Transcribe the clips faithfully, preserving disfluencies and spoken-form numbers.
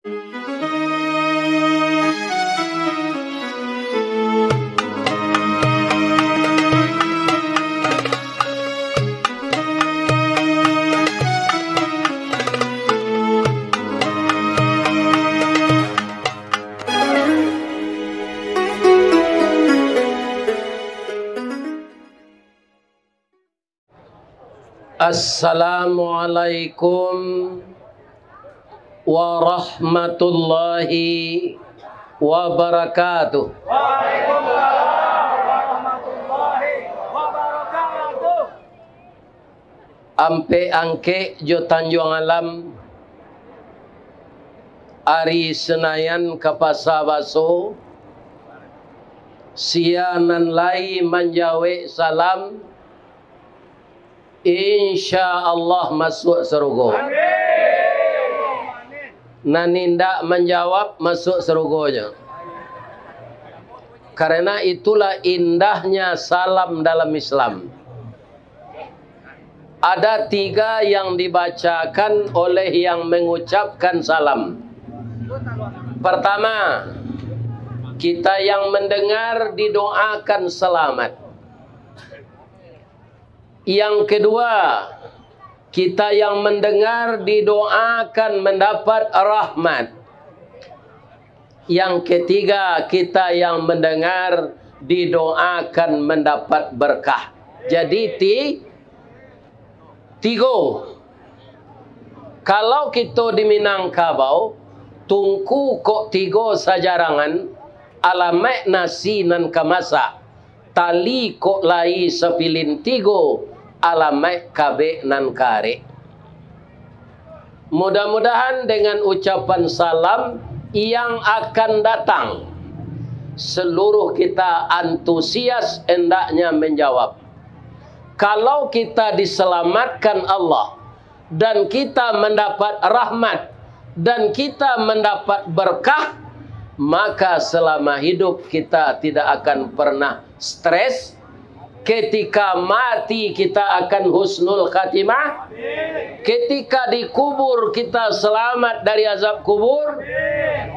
Assalamualaikum warahmatullahi wabarakatuh. Waalaikumsalam warahmatullahi wabarakatuh. Ampek Angkek jo Tanjuang Alam, ari Senayan ka Pasa Baso, sia nan lai manjawek salam, insya Allah masuak sarugo. Nan indak manjawab, masuak sarugo nyo. Karena itulah indahnya salam dalam Islam. Ada tiga yang dibacakan oleh yang mengucapkan salam. Pertama, kita yang mendengar didoakan selamat. Yang kedua, kita yang mendengar didoakan mendapat rahmat. Yang ketiga, kita yang mendengar didoakan mendapat berkah. Jadi, ti-, tigo. Kalau kito di Minangkabau, tungku kok tigo sajarangan, alamaik nasi nan ka masak, tali kok lai sapilin tigo, alamaik kabek nan karek. Mudah-mudahan dengan ucapan salam yang akan datang, seluruh kita antusias hendaknya menjawab. Kalau kita diselamatkan Allah, dan kita mendapat rahmat, dan kita mendapat berkah, maka selama hidup kita tidak akan pernah stres. Ketika mati, kita akan husnul khatimah. Ketika dikubur, kita selamat dari azab kubur.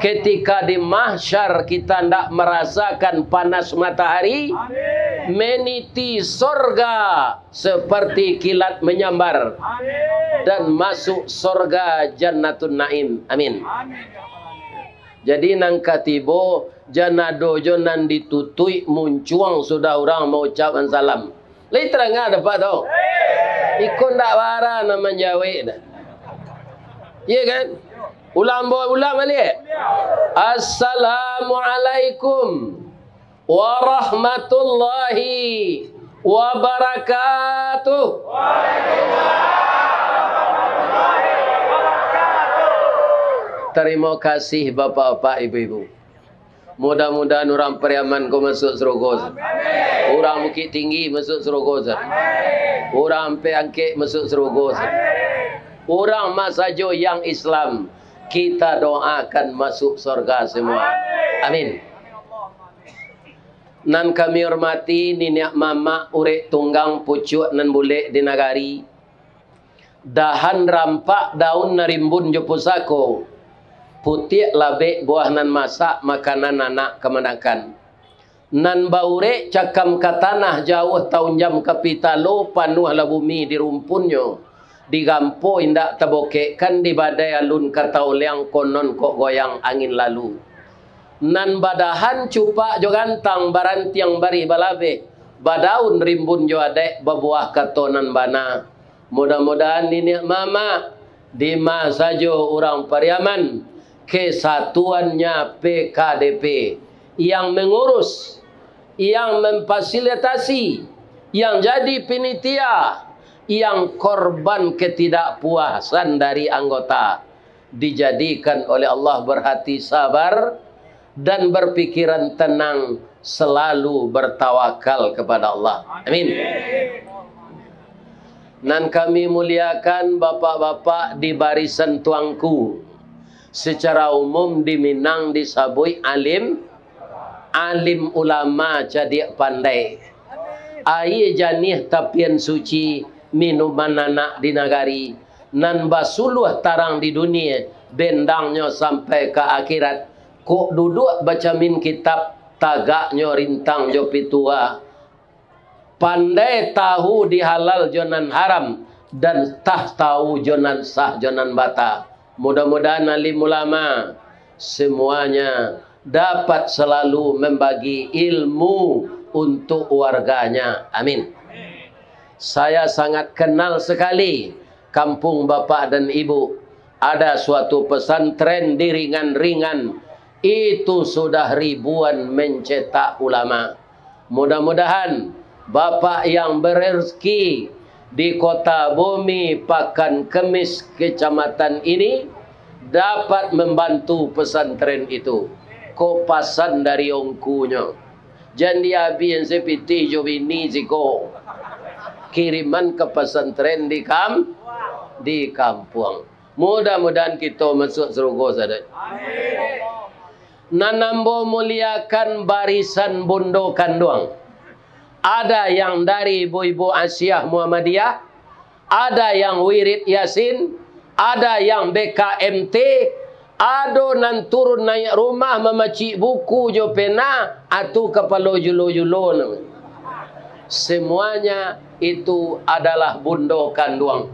Ketika di mahsyar, kita ndak merasakan panas matahari. Meniti sorga seperti kilat menyambar, dan masuk sorga Jannatun Naim. Amin. Jadi, nan ka tibo, jan ado jo nan ditutuik muncuang sudah urang maucapkan salam. Lai tarang dapek tu. Iko ndak bara nan manjawek dah. Iya kan? Ulang, bo-, ulang baliak. Assalamualaikum warahmatullahi wabarakatuh. Tarimo kasih, bapak-bapak, ibu-ibu. Mudah-mudahan urang Pariaman ko masuak sarugo, Ustaz. Urang Bukittinggi masuak sarugo, Ustaz. Urang Ampek Angkek masuak sarugo, Ustaz. Urang ma sajo yang Islam, kita doakan masuk sorga semua. Amin. Nan kami hormati niniak mamak urek tunggang pucuak nan bulek di nagari, dahan rampak daun nan rimbun jo pusako, putiak labek buah nan masak makanan anak kamanakan. Nan baurek cakam ka tanah, jauah taunjam ka pitalo, panuahlah bumi di rumpunnyo, digampo indak tabokekkan, di badai alun ka taoleang, konon kok goyang angin lalu. Nan badahan cupak jo gantang, barantiang barih balabeh, badaun rimbun jo adaik, babuah kato nan bana. Mudah-mudahan niniak mamak, di ma sajo urang Pariaman, kesatuannya P K D P, yang mengurus, yang memfasilitasi, yang jadi pinitia, yang korban ketidakpuasan dari anggota, dijadikan oleh Allah berhati sabar dan berpikiran tenang, selalu bertawakal kepada Allah. Amin. Nan kami muliakan bapak-bapak di barisan tuangku, secara umum di Minang disabuik alim, alim ulama cadiak pandai. Aia janiah tapian suci, minuman anak di nagari, nan basuluah tarang di dunia, Bendangnyo sampai ka akhirat. Kok duduak bacamin kitab, tagaknyo rintang jo pitua. Pandai tahu di halal jo nan haram, dan tah tahu jo nan sah jo nan bata. Mudah-mudahan alim ulama semuanya dapat selalu membagi ilmu untuk warganya. Amin. Saya sangat kenal sekali kampung bapak dan ibu. Ada suatu pesantren di Ringan-Ringan, itu sudah ribuan mencetak ulama. Mudah-mudahan bapak yang berezeki di kota Bumi Pakan Kemis kecamatan ini dapat membantu pesantren itu. Ko pasan dari ongkunyo. Jan diabihan si pitih jo bini siko. Kiriman ka pasantren di kam-, di kampuang. Mudah-mudahan kito masuak sarugo sadonyo. Nan ambo muliakan barisan bundo kanduang. Ada yang dari ibu-ibu Asiah Muhammadiyah, ada yang wirid Yasin, ada yang B K M T, ado nan turun naiak rumah mamacik buku jo pena, atu kapalo julo-julo namo. Semuanya itu adalah bundo kanduang.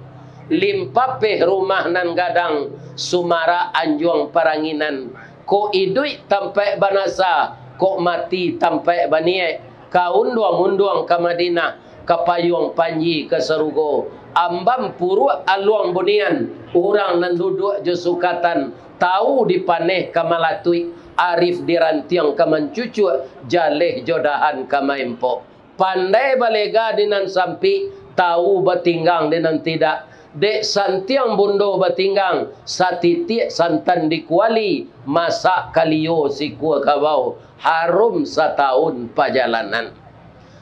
Limpapeh rumah nan gadang, sumarak anjuang paranginan. Kok iduik tampaik banasa, kok mati tampaik baniaik. Ka unduang-unduang ka Madinah, ka payuang panji ka sarugo. Ambam puruak aluang bunian, urang nan duduak jo sukatan, tawu di paneh ka malatuik, arif di rantiang ka mancucuak, jaleh jo dahan ka maempok. Pandai balega di nan sampik, tawu batinggang di nan tidak. Dek santiang bundo batinggang, satitiak santan di kuali, masak kalio sikua kabau, harum satahun pajalanan.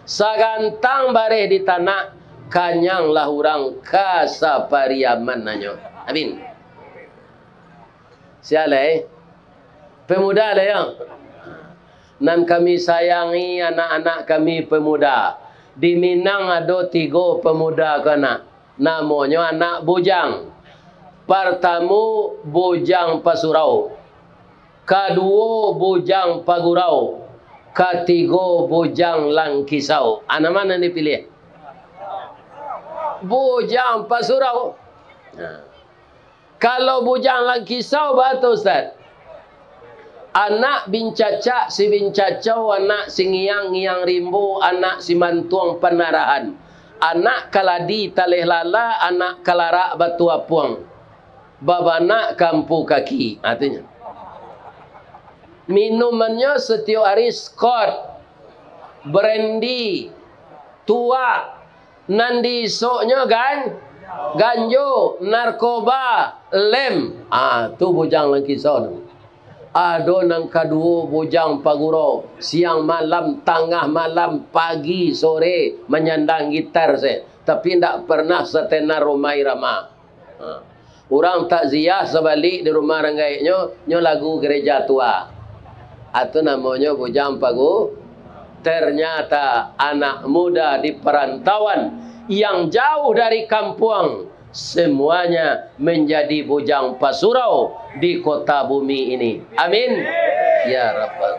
Sagantang bareh di tanak, kanyanglah urang ka sapariamannyo. Amin. Sia lai. Pemuda lai, yo. Nan kami sayangi anak-anak kami pemuda. Di Minang ado tigo pemuda ko anak. Namonyo anak bujang. Partamo, Bujang Pasurau. Kaduo, Bujang Pagurau. Katigo, Bujang Langkisau. Ah, nan ma nan dipiliah? Bujang Pasurau. Nah. Kalau Bujang Langkisau, baa tu, Ustaz? Anak bincacak si bincacau, anak si ngiang-ngiang rimbo, anak si mantuang panarahan, anak kaladi taleh lala, anak kalarak batu apuang, babanak kampu kaki, artinyo. Minumannyo satiok ari Scott, brandy, tuak, nan di isoknyo gan-, ganjo, narkoba, lem. Ah, tu Bujang Langkisau tu. Ado nan kaduo Bujang Pagurau, siang malam, tangah malam, pagi, sore, manyandang gitar se, tapi ndak pernah satenar Rhoma Irama. Ha. Urang takziah sabalik di rumah urang gaeknyo, nyo lagu gereja tua. Atu namonyo Bujang Pagu. Ternyata anak muda di perantauan yang jauh dari kampuang, semuanya menjadi bujang pasurau di kota bumi ini. Amin. Ya Rabbal.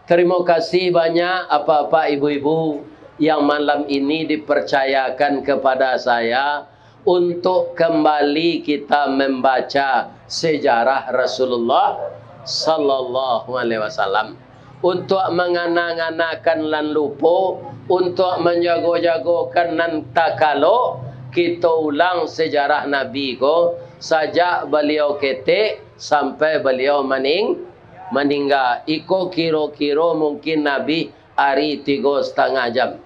Terima kasih banyak, apak-apak, ibu-ibu, yang malam ini dipercayakan kepada saya untuk kembali kita membaca sejarah Rasulullah sallallahu alaihi wasallam. Untuk mangana-nganakan nan lupo, untuk manjago-jagokan nan takalo, kito ulang sejarah Nabi ko, sajak baliau ketek sampai baliau maning-, maningga. Iko kiro-kiro mungkin abih ari tigo satangah jam.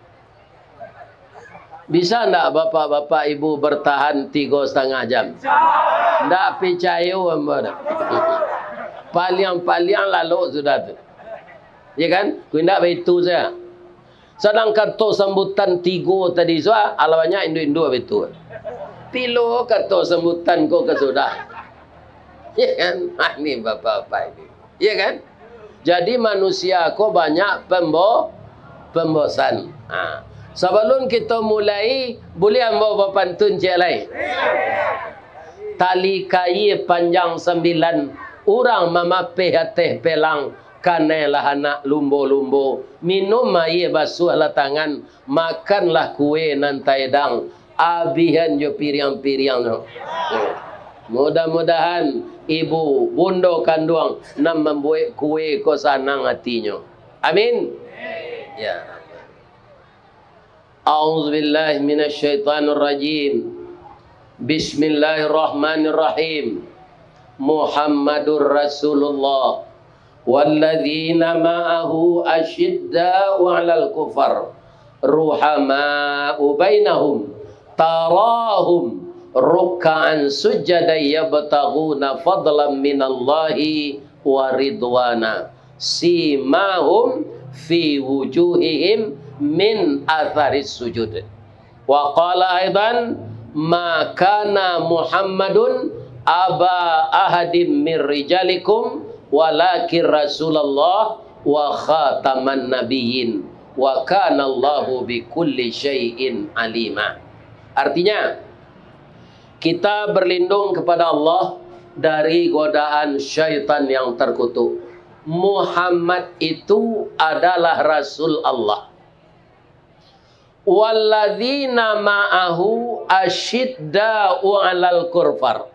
Bisa ndak bapak-bapak ibu bertahan tigo satangah jam? Ndak picayo ambo tu. Paliang-paliang lalok sudah tu. Ya kan? Ku indak baitu sajo. Sadang kato sambutan tigo tadi sudah, alah banyak induak-induak baitu. Pilo kato sambutan ko ka sudah. Ya kan? Ah, ni bapak-bapak ini. Ya kan? Jadi manusia ko banyak pembo-, pembosan. Ha. Sabalun kito mulai, buliah ambo bapantun ciek lai? Tali kaia panjang sambilan, urang mamapeh ateh pelang, kanai lah anak lumbo-lumbo, minum aia basuahlah tangan, makanlah kue nan taedang, abihan jo piriang-piriangnyo. Mudah-mudahan ibu, bundo kanduang nan mambuek kue ko sanang atinyo. Amin. Ya. A'udzubillahi minasyaitonirrajim. Bismillahirrahmanirrahim. Muhammadur Rasulullah. Walladzina ma'ahu asyidda'u 'alal kufar. Ruhama'u bainahum. Tarahum rukka'an sujjadan yabtaghuna fadlan minallahi wa ridwana. Simahum fi wujuhihim min atharis sujud. Wa qala aidan, ma kana Muhammadun aba ahadim min rijalikum, walakin Rasulullah wa khataman nabiyyin, wa kana Allahu bikulli syai'in alima. Artinya, kita berlindung kepada Allah dari godaan syaitan yang terkutuk. Muhammad itu adalah Rasul Allah. Walladzina ma'ahu asyidda'u 'alal kufar.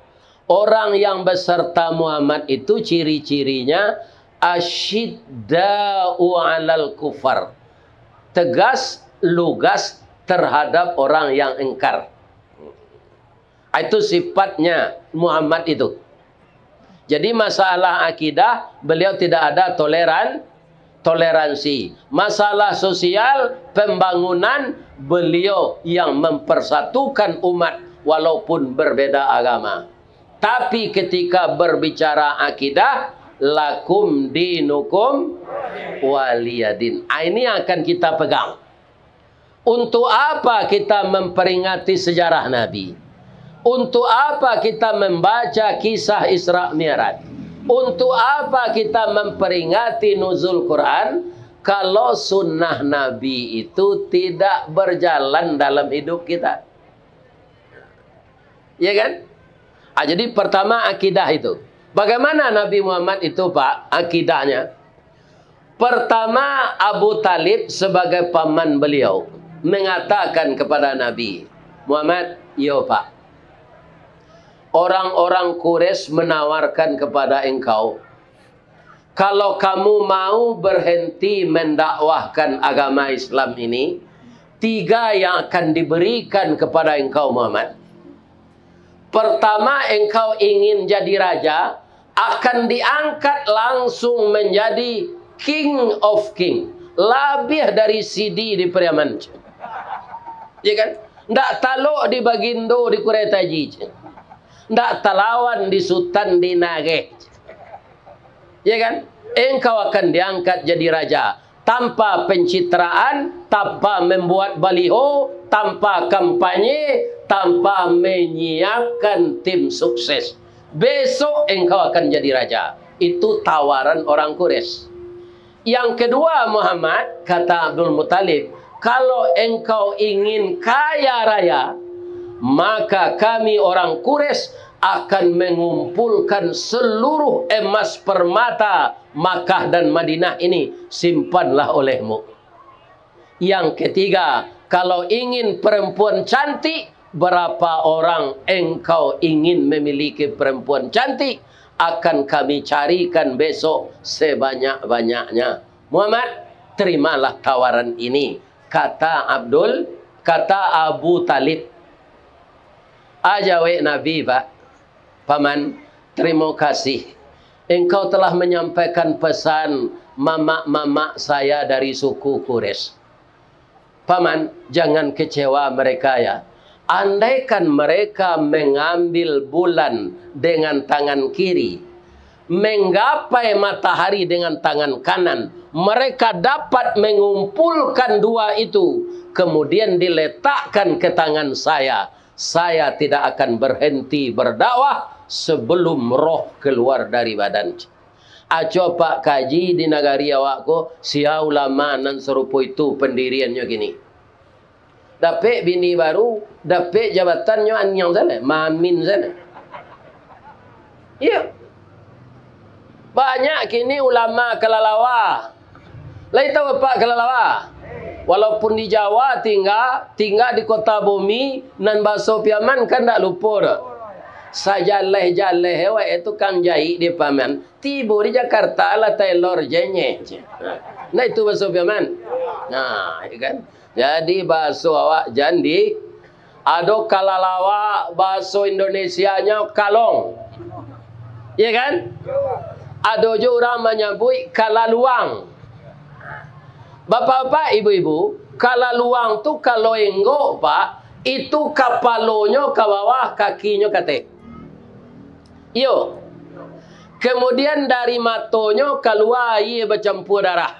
Orang yang beserta Muhammad itu ciri-cirinya asyidda'u 'alal kufar. Tegas, lugas terhadap orang yang ingkar. Itu sifatnya Muhammad itu. Jadi, masalah akidah, beliau tidak ada toleran, toleransi. Masalah sosial, pembangunan, beliau yang mempersatukan umat walaupun berbeda agama. Tapi ketika berbicara akidah, lakum dinukum waliyadin. Ah, ini yang akan kita pegang. Untuk apa kita memperingati sejarah Nabi? Untuk apa kita membaca kisah Isra Mi'raj? Untuk apa kita memperingati nuzul Quran, kalau sunnah Nabi itu tidak berjalan dalam hidup kita? Ya kan? Ah, jadi pertama akidah itu. Bagaimana Nabi Muhammad itu, Pak, akidahnya? Pertama, Abu Talib sebagai paman beliau mengatakan kepada Nabi Muhammad, "Yo, Pak, orang-orang Quraisy menawarkan kepada engkau, kalau kamu mau berhenti mendakwahkan agama Islam ini, tiga yang akan diberikan kepada engkau, Muhammad. Pertama, engkau ingin jadi raja, akan diangkat langsung menjadi King of King, labiah dari C D di Pariaman." Ya kan? Ndak talok di Bagindo di Kurai Taji. Ndak talawan di Sutan di Nageh. Ya kan? Engkau akan diangkat jadi raja tanpa pencitraan, tanpa membuat baliho, tanpa kampanye, tanpa menyiapkan tim sukses. Besok engkau akan jadi raja. Itu tawaran orang Quraisy. Yang kedua, Muhammad, kata Abdul Muttalib, kalau engkau ingin kaya raya, maka kami orang Quraisy akan mengumpulkan seluruh emas permata Makkah dan Madinah ini, simpanlah olehmu. Yang ketiga, kalau ingin perempuan cantik, berapa orang engkau ingin memiliki perempuan cantik, akan kami carikan besok sebanyak-banyaknya. Muhammad, terimalah tawaran ini, kata Abdul, kata Abu Talib. Ajawek Nabi, Pak, Paman, terima kasih. Engkau telah menyampaikan pesan mamak-mamak saya dari suku Quraisy. Paman, jangan kecewa mereka, ya. Andaikan mereka mengambil bulan dengan tangan kiri, menggapai matahari dengan tangan kanan, mereka dapat mengumpulkan dua itu, kemudian diletakkan ke tangan saya. Saya tidak akan berhenti berdakwah sebelum roh keluar dari badan. Aco Pak Kaji di nagari awak ko, sia ulama nan sarupo itu pandiriannyo kini. Dapek bini baru, dapek jabatannyo aniang sanak, mamin sanak. Iyo. Banyak kini ulama kalalawa. Lai tahu apak kalalawa? Walaupun di Jawa tingga, tingga di kota bumi, nan baso Piaman kan ndak lupo doh. Sajaleh-jaleh awak tukang jahik di Piaman, tibo di Jakarta lah tailor je nyo. Nah, itu baso Piaman. Nah, iyo kan? Jadi, baso awak jan di, ado kalalawa, baso Indonesianyo kalong. Iyo kan? Ado juo urang manyabuik kalaluang. Bapak-bapak, ibu-ibu, kalaluang tu kalau enggok, Pak, itu kapalonyo ka bawah, kakinyo ka ateh. Iyo. Kemudian dari matonyo kalua aia bacampua darah.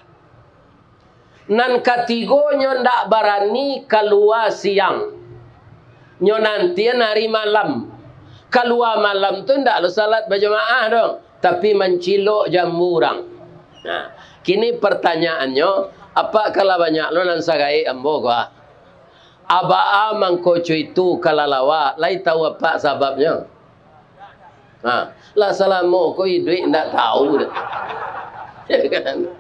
Nan katigonyo ndak barani kalua siang. Nyo nantian ari malam. Kalua malam tu ndak lo salat bajamaah doh, tapi mancilok jambu urang. Nah, kini pertanyaannyo, apak ka lah banyak lo nan sagaek ambo ko, ah? Abaa mangko co itu kalalawa, lai tahu apak sababnyo? Ha, lah salamo ko iduik ndak tahu doh. Ya kan?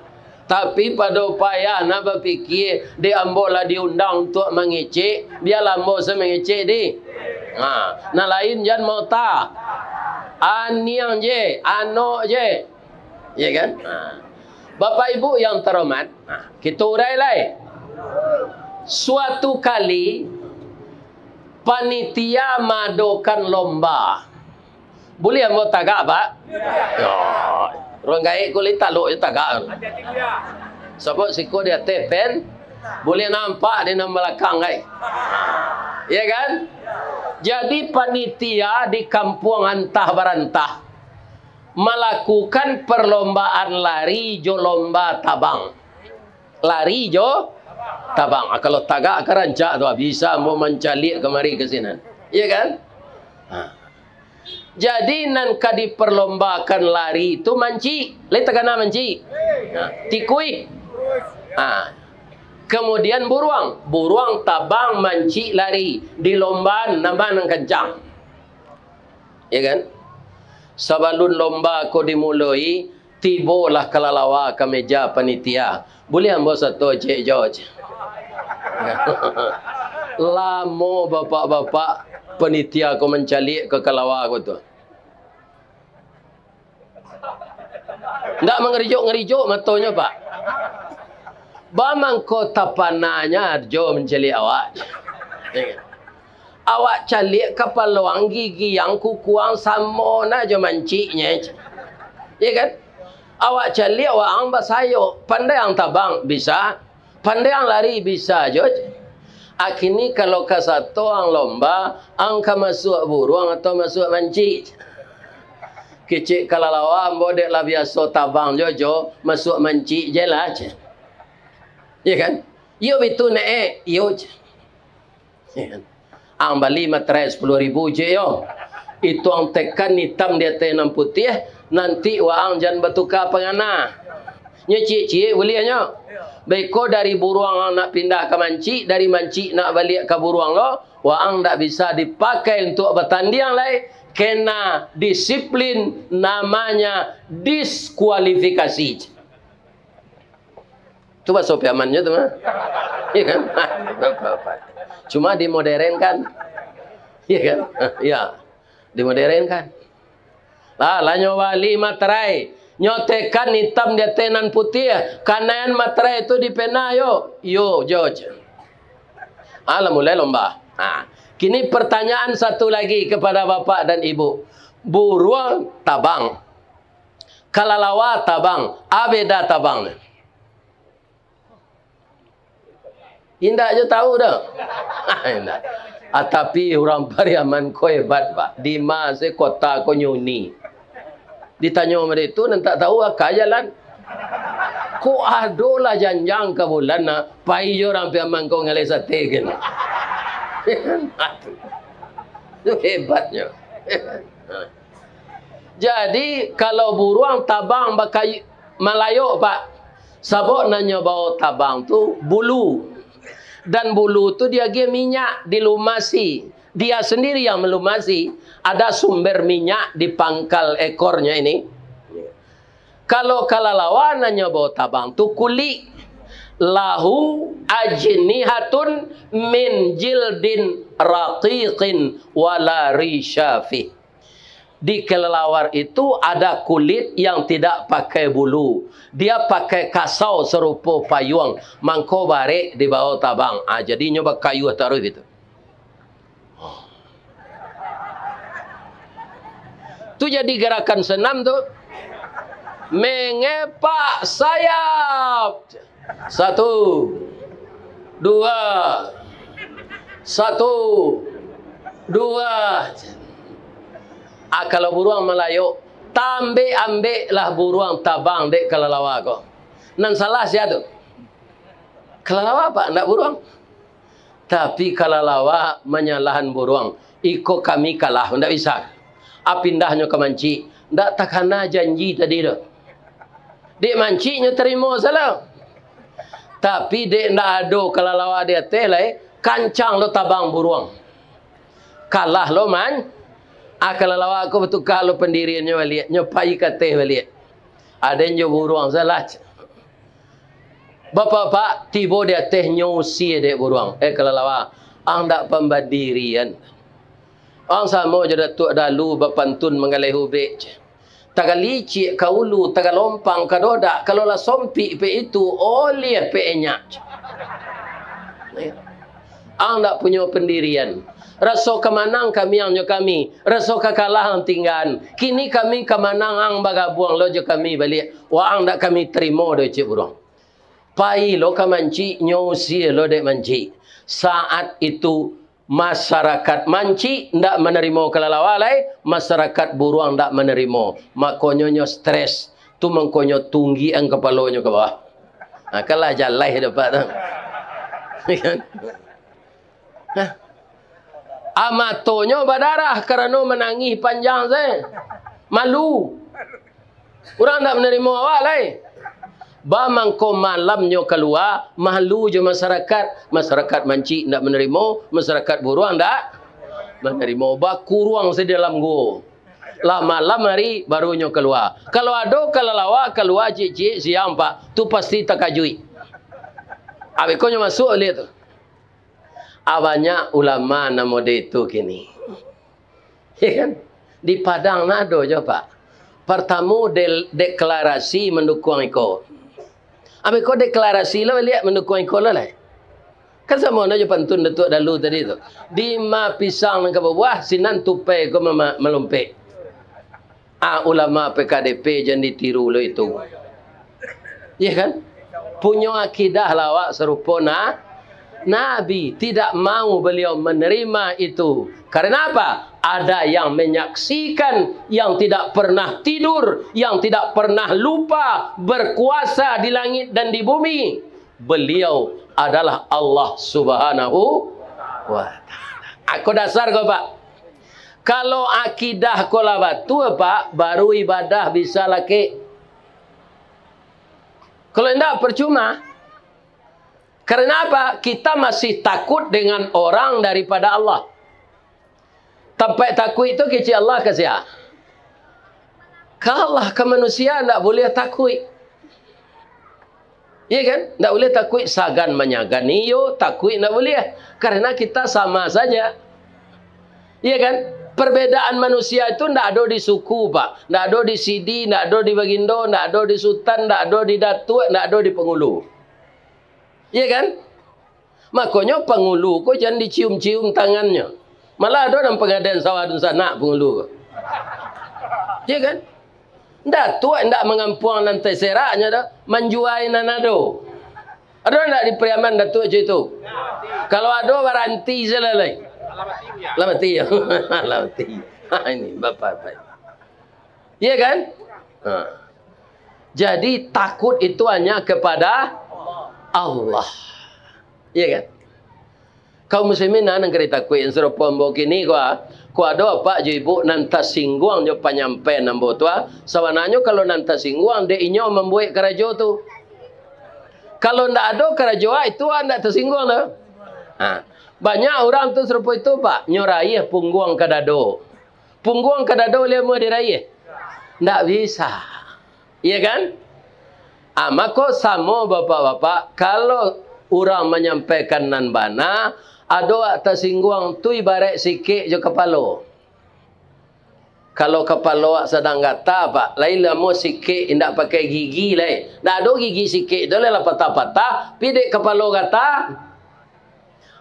Tapi pado payah nak bapikia, dek ambo lah diundang untuak mangecek, bialah ambo se mangecek di. Ha, nan lain jan mota. Aniang je, anok je. Ya kan? Ha. Bapak Ibu yang terhormat, ha, kito urai lai. Suatu kali, panitia maadokan lomba. Buliah ambo tagak, Pak? Yo, urang gaek kulik taluk je tagak. Sabab siko di ateh pen, buliah nampak di nan balakang, gai. Ya kan? Jadi, panitia di kampuang antah barantah malakukan perlombaan lari jo lomba tabang. Lari jo tabang. Ah, kalau tagak ka rancak tu, ah, bisa ambo mancaliak kamari ka sinan. Iya kan? Ha. Jadi, nan ka diperlombakan lari tu mancik. Lai takana mancik? Ha, tikuih. Ha. Kemudian buruang. Buruang tabang mancik lari. Di lomba nan ma nan kancang. Ya kan? Sabalun lomba ko dimuloi, tibolah kalalawa ka meja panitia. Buliah ambo sato cek jo, cek. Lamo bapak-bapak panitia ko mancaliak ka kalalawa ko tu. Ndak mangarijuk-ngarijuk matonyo, Pak. Ba mangko tapananyo jo mancaliak awak. Awak caliak kapalo ang, gigi ang, kuku ang samo na jo manciknyo. Iya kan? Awak caliak waang basayok, pandai ang tabang, bisa. Pandai ang lari, bisa jo. Akini kalau kasato ang lomba, ang ka masuak buruang atau masuak mancik? Kecek kalalawa ambo dek lah biaso tabang jo, jo, masuak mancik je lah, cek. Iya kan? Iyo bitu, Nek, eh. Iyo, cek. Ang bali materai sapuluah ribu je yo. Itu ang tekan itam di ateh nan putiah, nanti waang jan batuka pangana. Nyo ciek-ciek buliah nyo. Baiko dari buruang ang nak pindah ka mancik, dari mancik nak baliak ka buruang lo, waang ndak bisa dipakai untuak batandiang lai, kena disiplin, namanya diskualifikasi. Tu baso Piamannyo tu mah. Iya kan? Cuma dimodernkan. Iya kan? Iya. Dimodernkan. Lah, lah nyo bali materai. Nyo tekan itam di ateh nan putiah. Kanaian materai tu dipena yo. Yo, jo. Ah, lah mulai lomba. Nah, kini pertanyaan satu lagi kepada bapak dan ibu. Buruang tabang. Kalalawa tabang. A beda tabang. Indak jo tahu doh. Indak. Ah, tapi urang Pariaman ko hebat, Pak. Di ma se kota ko nyuni. Ditanyo mode tu, nan tak tahu aka jalan. Ko ado lah janjang ka bulan, nah, pai jo urang Pariaman ko ngaleh sate kan. Itu hebatnyo. Jadi, kalau buruang tabang bakayu, malayok, Pak. Sabab nan nyo bao tabang tu bulu. Dan bulu tu diagiah minyak, dilumasi. Dia sendiri yang melumasi. Ada sumber minyak di pangkal ekornya ini. Kalau kalalawa nan nyo bao tabang tu kulik. Lahu ajnihatun min jildin raqiqin wala risha fih. Di kelelawar itu ada kulit yang tidak pakai bulu. Dia pakai kasau sarupo payuang, mangko barek dibao tabang. Ah, jadi nyo bakayuah taruih gitu. Tu jadi garakan senam tu. Mengepak sayap. Satu, dua, satu, dua. Ah, kalau buruang malayok, tambek-ambeklah buruang tabang dek kalalawa ko. Nan salah sia tu? Kalalawa, Pak, ndak buruang. Tapi kalalawa manyalahan buruang. Iko kami kalah, ndak bisa. Ah, pindahnyo ka mancik. Ndak takana janji tadi tu. Dek mancik nyo tarimo salah. Tapi dek ndak ado kalalawa di ateh lai, kancang lo tabang buruang. Kalah lo man-, ah, kalalawa ko batuka lo pandiriannyo baliak, nyo pai ka ateh baliak. Aden jo buruang salah. Bapak-bapak, tibo di ateh nyo usie dek buruang. Eh, kalalawa, ang dak pambandirian. Ang samo jo Datuak Dalu bapantun manggaleh ubek. Tagalicik ka ulu, tagalompang ka dodak, kalau lah sompik pek itu, oliah pek enyak. Ang dak punyo pandirian. Raso ka manang kami ang nyo kami, raso ka kalah ang tinggaan. Kini kami ka manang ang bagabuang lo jo kami baliak. Waang dak kami tarimo doh, cek buruang. Pai lo ka mancik, nyo usie lo dek mancik. Saat itu, masarakat mancik ndak manarimo kalalawa lai, masarakat buruang ndak manarimo. Makonyo nyo stres. Tu mangkonyo tunggian kapalonyo ka bawah. Ha, kalah jalai dapat tu. Kan? Nah, ah, matonyo badarah karano manangih panjang se. Malu. Urang ndak manarimo awak lai. Ba mangko malamnyo kalua, malu jo masarakat. Masarakat mancik ndak manarimo, masarakat buruang ndak manarimo. Bakuruang se dalam guo. Lah malam hari, barunyo kalua. Kalau ado kalalawa kalua ciek-ciek siang, Pak, tu pasti takajuik. Abih ko nyo masuak baliak tu. Ah, banyak ulama nan model itu kini. Ya kan? Di Padang nan ado jo, Pak. Partamo del-, deklarasi mandukuang iko. Abih ko deklarasi lo baliak mandukuang iko lo lai. Kan samo nyo jo pantun Datuak Dalu tadi tu. Dima pisang nan ka babuah, sinan tupai ko mama-, malompek. Ah, ulama P K D P jan ditiru lo itu. Iya kan? Punyo akidah lawak sarupo na-, Nabi. Tidak mau beliau menerima itu. Karena apa? Ada yang menyaksikan, yang tidak pernah tidur, yang tidak pernah lupa, berkuasa di langit dan di bumi. Beliau adalah Allah Subhanahu wa Ta'ala. Ako dasar ko, Pak. Kalau akidah ko lah batua, Pak, baru ibadah bisa lakek. Kalau indak, percuma. Karena apa? Kita masih takut dengan orang daripada Allah. Tampek takuik tu kecek Allah ka sia? Ka Allah, ka manusia ndak buliah takuik. Iya kan? Ndak buliah takuik, sagan manyagan iyo, takuik ndak buliah. Karena kita sama saja. Iya kan? Perbedaan manusia itu ndak ado di suku, Pak. Ndak ado di sidi, ndak ado di bagindo, ndak ado di sutan, ndak ado di datuak, ndak ado di pangulu. Iya kan? Makonyo pangulu ko jan dicium-cium tangannyo. Malah ado nan pangadaian sawah dunsanak pangulu ko. Iya kan? Datuak indak mangampuang nan taseraknyo doh, manjuai nan ado. Ado ndak di Pariaman datuak cak itu? Kalau ado, baranti sajo lai. Lah mati, yo. Lah mati. Ha, ini bapak-bapak. Iya kan? Ha. Jadi, takut itu hanya kepada Allah. Iya kan? Kaum muslimin, nah, nan ka ditakuik, nan sarupo ambo kini, ko, ko ado apak jo ibu nan tasingguang jo panyampaian ambo tu, ah. Sabananyo, kalau nan tasingguang, dek inyo mambuek karajo tu. Kalau ndak ado karajo, ah, itu, ah, ndak tasingguang tu. Ha. Banyak urang tu sarupo itu, Pak. Nyo raiah pungguang ka dado. Pungguang ka dado lai amuah diraiah? Ndak bisa. Iya kan? Ah, mako samo, Bapak-bapak, kalau urang manyampaikan nan bana, ado awak tasingguang, tu ibaraik sikek jo kapalo. Kalau kapalo awak sadang gata, Pak, lai lamo sikek indak pakai gigi lai. Ndak ado gigi sikek tu lai lah patah-patah, pi dek kapalo gata.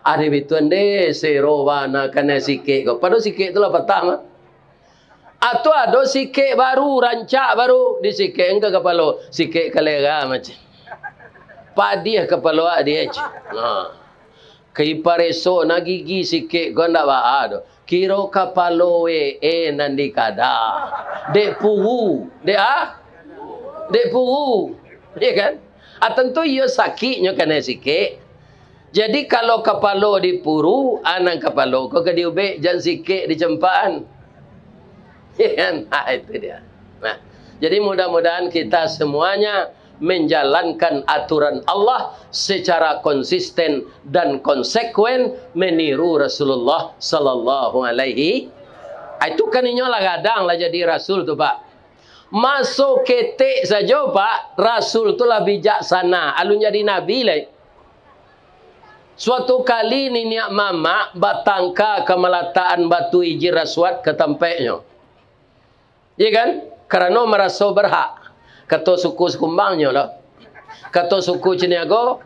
Ado bituan deh, sero bana kanai sikek ko. Pado sikek tu lah patah mah. Atau ado sikek baru, rancak baru, disikek ka kapalo, sikek kalera macam. Padiah kapalo awak deh, cik. Nah. Kai pareso na gigi sikek ko ndak baa doh. Kiro kapalo we, eh, nan dikada. Dek puru, dek ah? Dek puru. Iya kan? Ah, tantu iyo sakiknyo kanai sikek. Jadi, kalau kapalo dipuru, ah, nan kapalo ko ka diubek, jan sikek dicampaan. Iya kan? Ah, itu dia. Nah, jadi mudah-mudahan kita semuanya menjalankan aturan Allah secara konsisten dan konsekuen meniru Rasulullah sallallahu alaihi. Ah, itu kan inyo lah gadang lah jadi rasul tu, Pak. Maso ketek sajo, Pak, rasul tu lah bijaksana, alun jadi nabi lai. Suatu kali niniak mamak batangka ka malatakan batu Hijir Aswad ka tampeknyo. Iya kan? Karano maraso berhak. Kato suku Sikumbang nyo lo. Kato suku Caniago,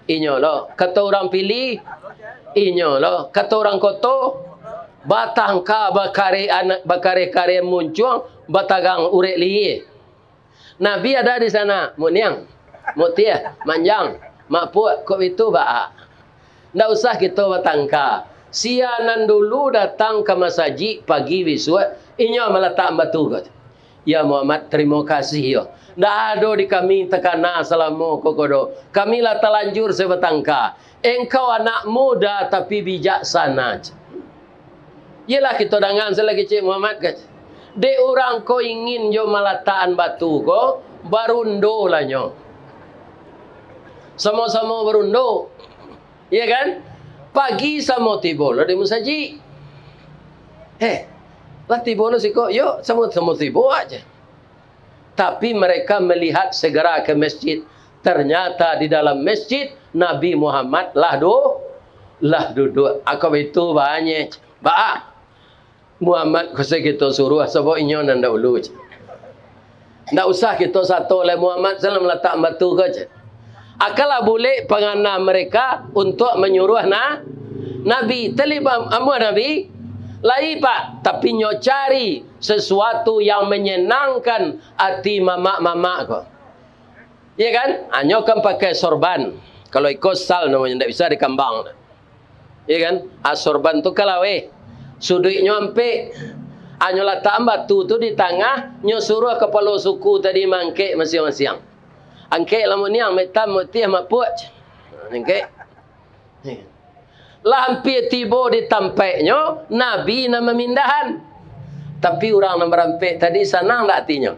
inyo lo. Kato urang Pili, inyo lo. Kato urang Koto, batangka bakareh anak, bakareh-kareh muncuang, batagang urek lihie. Nabi ada di sana, Mak Niang, Mak Tiah, Manjang, Mak Puak, kok itu baa. Ndak usah kito batangka. Sia nan dulu datang ka masajik pagi bisuak, inyo malatak batu ko. Ya Muhammad, tarimo kasih yo. Ndak ado di kami takana salamo ko ko doh. Kami lah talanjur se batangka. Engkau anak muda tapi bijaksana. Iyolah kito dangan se lah kecek Muhammad kan. Dek urang ko ingin jo malatakan batu ko, barundo lah nyo. Samo-samo barundo. Iya kan? Pagi samo tibo lo di musajik. Eh, lah tibo lo siko, yo, samo-samo tibo aja. Tapi mereka melihat segera ke masjid. Ternyata di dalam masjid, Nabi Muhammad lah du-, lah duduk. Ako itu banyak. Ba, Muhammad ko se kito suruah, sabab inyo nan dahulu, cek. Ndak usah kito sato lai, Muhammad salam latak batu ko, cek. Akanlah bulek pangana mereka untuk manyuruah na-, Nabi. Talib am-, amuah Nabi, lai, Pak, tapi nyo cari sesuatu yang menyenangkan ati mamak-mamak ko. Iya kan? Anyo kan pakai sorban. Kalau iko sal namonyo, ndak bisa dikambang. Iya kan? Ah, sorban tu kalaweh. Suduiknyo ampek. Anyo latak batu tu di tangah, nyo suruah kapalo suku tadi mangkek masiang-masiang. Angkek lah Mak Niang, Mak Tam, Mak Tiah, Mak Puak. Angkek. Lah ampia tibo di tampeknyo, Nabi nan mamindahan. Tapi urang nan barampek tadi sanang ndak atinyo?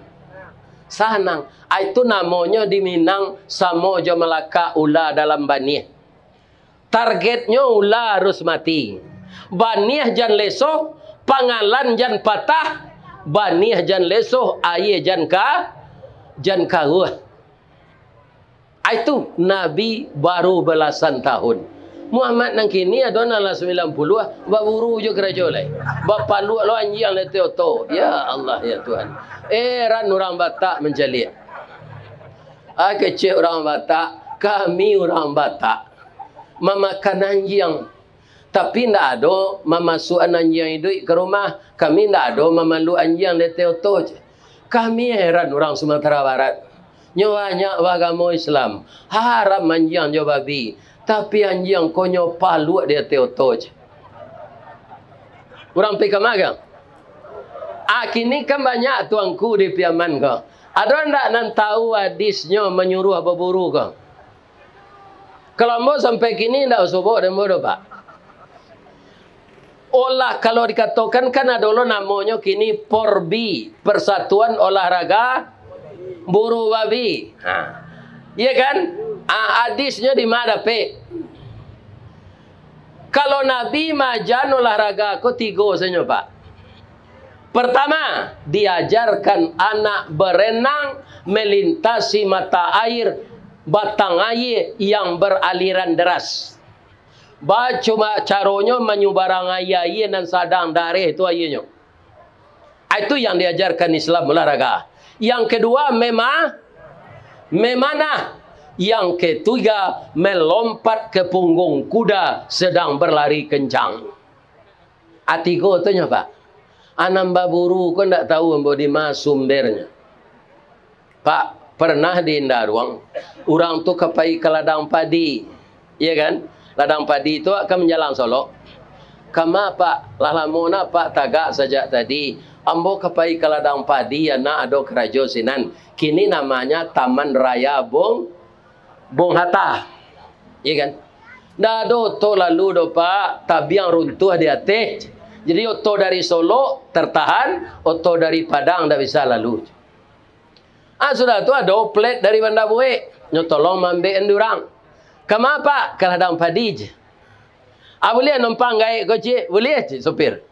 Sanang. Ah, itu namonyo di Minang samo jo malakak ula dalam baniah. Targetnyo ula harus mati. Baniah jan leso, pangalan jan patah, baniah jan leso, aia jan ka-, jan karuah. Ai tu, Nabi baru balasan tahun. Muhammad nan kini ado nan lah sambilan puluah, baburu jo karajo lai. Bapaluak lo anjiang di ateh oto. Ya Allah, ya Tuhan. Eran urang Batak mancaliak. Ah, kecek urang Batak, kami urang Batak mamakan anjiang. Tapi ndak ado mamasuakan anjiang iduik ka rumah. Kami ndak ado mamaluak anjiang di ateh oto, cek. Kami heran urang Sumatera Barat. Nyo banyak baagamo Islam. Haram anjiang jo babi. Tapi anjiang ko nyo paluak di ateh oto, cek. Urang Piaman kan? Ah, kini kan banyak tuanku di Piaman ko. Ado ndak nan tahu hadisnyo manyuruah baburu ko? Kalau ambo sampai kini ndak basobok dek ambo doh, Pak. Olah, kalau dikatokan kan ado lo namonyo kini Porbi, Persatuan Olahraga Buru Babi. Ha. Iya kan? Ah, hadisnyo di ma dapek? Kalau Nabi maajan olahraga ko tigo sajo, Pak. Pertama, diajarkan anak berenang melintasi mata air, batang aia yang beraliran deras. Bacuma caronyo manyubarang aia-aia nan sadang dareh tu aianyo. Itu yang diajarkan Islam olahraga. Yang kedua, mema-, memanah. Yang ketiga, melompat ke punggung kuda sedang berlari kencang. Atigo tu nyo, Pak. Anam baburu ko ndak tahu ambo di ma sumbernyo. Pak, pernah di Indaruang, urang tu ka pai ka ladang padi, iya kan? Ladang padi tu kan manjalang Solok. "Kama, Pak, lah lamo nah, Pak, tagak sajak tadi. Ambo ka pai ka ladang padi, anak ado karajo sinan. Kini namanya Taman Raya Bung, Bung Hatta." Iya kan? Ndak ado oto lalu doh, Pak, tabiang runtuah di ateh. Jadi oto dari Solok tertahan, oto dari Padang ndak bisa lalu. Ah, sudah tu ado plat dari Banda Buek, nyo tolong maambiak urang. "Kama, Pak?" "Ka ladang padi," ceh. "Ah, buliah numpang gaek ko, Cik?" "Buliah," cek sopir.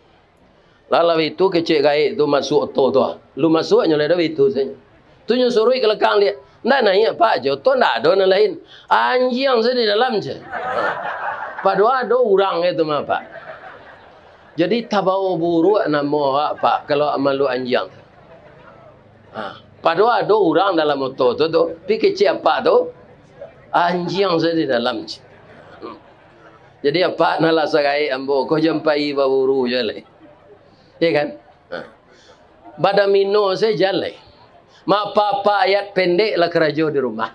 Lah, lah itu kecek gaek tu masuak oto tu, ah. Lu masuak nyo lah ado itu sajo. Tu nyo suruik ka lekang liak. "Ndak naiak, Pak," ceh, "oto ndak ado nan lain." "Anjiang sajo di dalam," ceh. Padohal ado urang itu mah, Pak. Jadi tabawa buruak namo awak, Pak, kalau malu anjiang tu. Ha, padohal ado urang dalam oto tu, tu, pi kecek apak tu, "Anjiang sajo di dalam," ceh. Hmm. Jadi apak nan lah sagaek ambo ko, jan pai baburu juo lai. Iya kan? Ha. Badomino sajo jan lai. Maapak-apak ayat pendek lah karajo di rumah.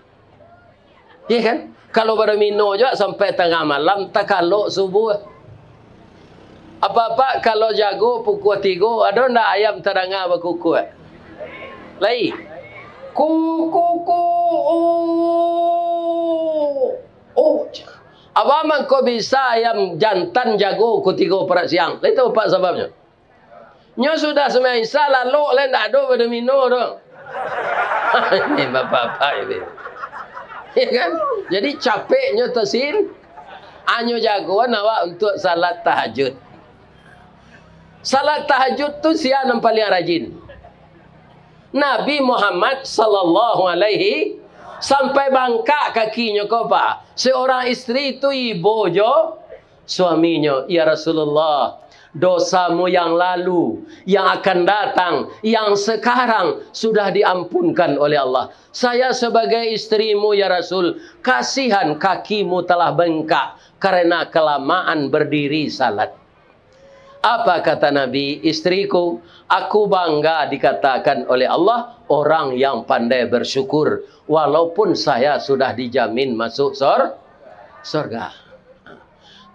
Iya kan? Kalau badomino juo sampai tangah malam, takalok subuah. Apak-apak kalau jago pukua tigo, ado ndak ayam tadanga bakukuak? Lai. Ku, ku, ku, u, u. Apo mangko bisa ayam jantan jago pukua tigo parak siang? Lai tahu apak sababnyo? Nyo sudah sumbayang Isya, lalok lai ndak ado badomino tu. Ini bapak-bapak ini. Ya kan? Jadi capeknyo tasin, hanyo jagoan awak untuak salat tahajud. Salat tahajud tu sia nan paliang rajin? Nabi Muhammad sallallahu alaihi, sampai bangkak kakinyo ko, Pak. Seorang isteri tu ibo jo suaminyo, "Ya Rasulullah, dosamu yang lalu, yang akan datang, yang sekarang sudah diampunkan oleh Allah. Saya sebagai istrimu, ya Rasul, kasihan kakimu telah bengkak karena kelamaan berdiri salat." Apa kata Nabi, "Istriku, aku bangga dikatakan oleh Allah orang yang pandai bersyukur, walaupun saya sudah dijamin masuk sor-, sorga."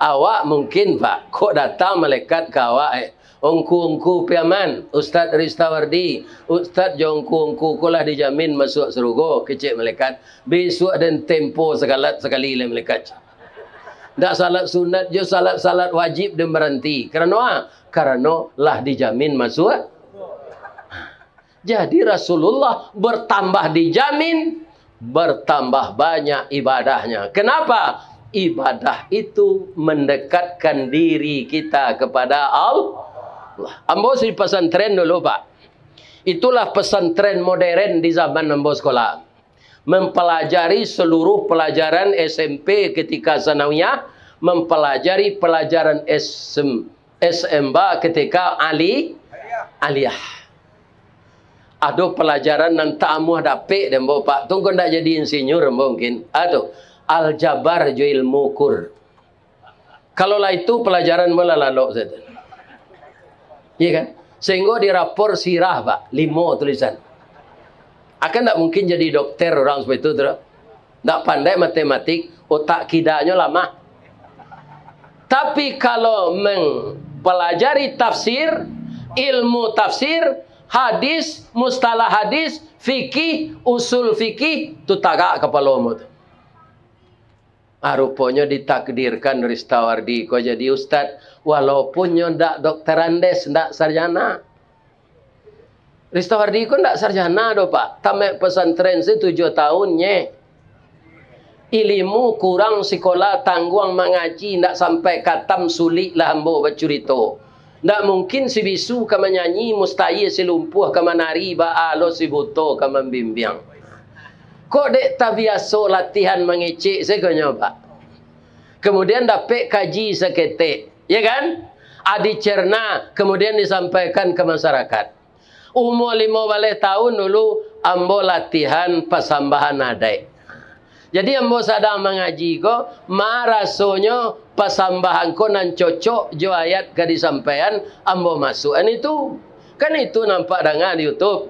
Awak mungkin, Pak, kok datang malaikat ka awak, eh, "Ungku-ungku Piaman, Ustaz Ristawardi, Ustaz jo ungku-ungku ko lah dijamin masuak sarugo," kecek malaikat. "Bisuak den tempo sakalat sakali lai malaikat. Ndak salat sunat jo salat-salat wajib den baranti. Karano a? Karano lah dijamin masuak." Jadi Rasulullah bertambah dijamin, bertambah banyak ibadahnya. Kenapa? Ibadah itu mendekatkan diri kita kepada Allah. Ambo di pesantren dulu, Pak. Itulah pesantren modern di zaman ambo sekolah. Mempelajari seluruh pelajaran S M P ketika sanawiyah, mempelajari pelajaran S M, S M B A ketika ali-, aliyah. Ado pelajaran nan tak amuah dapek dek ambo, Pak. Tu ko ndak jadi insinyur ambo mungkin. Ado aljabar jo ilmu ukur. Kalau lah itu pelajaran ambo lah lalok sajo. Iya kan? Sehingga di rapor sirah, Pak, limo tulisan. Akan ndak mungkin jadi dokter orang seperti itu, tu. Ndak pandai matematik, otak kidaknyo lamah. Tapi kalau mempelajari tafsir, ilmu tafsir, hadis, mustalah hadis, fikih, usul fikih, tu tagak kapalo ambo tu. Ah, ruponyo ditakdirkan Ristawardi ko jadi ustad, walaupun nyo ndak doktorandes, ndak sarjana. Ristawardi ko ndak sarjana doh, Pak. Tamat pesantren se tujuah tahun nye. Ilimu kurang sikola, tangguang mangaji, ndak sampai katam, sulik lah ambo bacurito. Ndak mungkin si bisu ka manyanyi, mustahia si lumpuah ka manari, baa lo si buto ka mambimbiang. Kok dek tabiaso latihan mangecek sagonyo, Pak? Kemudian dapek kaji saketek, ya kan? A, dicerna, kemudian disampaikan ka masarakat. Umua limo baleh taun dulu, ambo latihan pasambahan adaik. Jadi, ambo sadang mangaji ko, marasonyo pasambahan ko nan cocok jo ayat ka disampaian, ambo masuakan itu. Kan itu nampak danga di YouTube.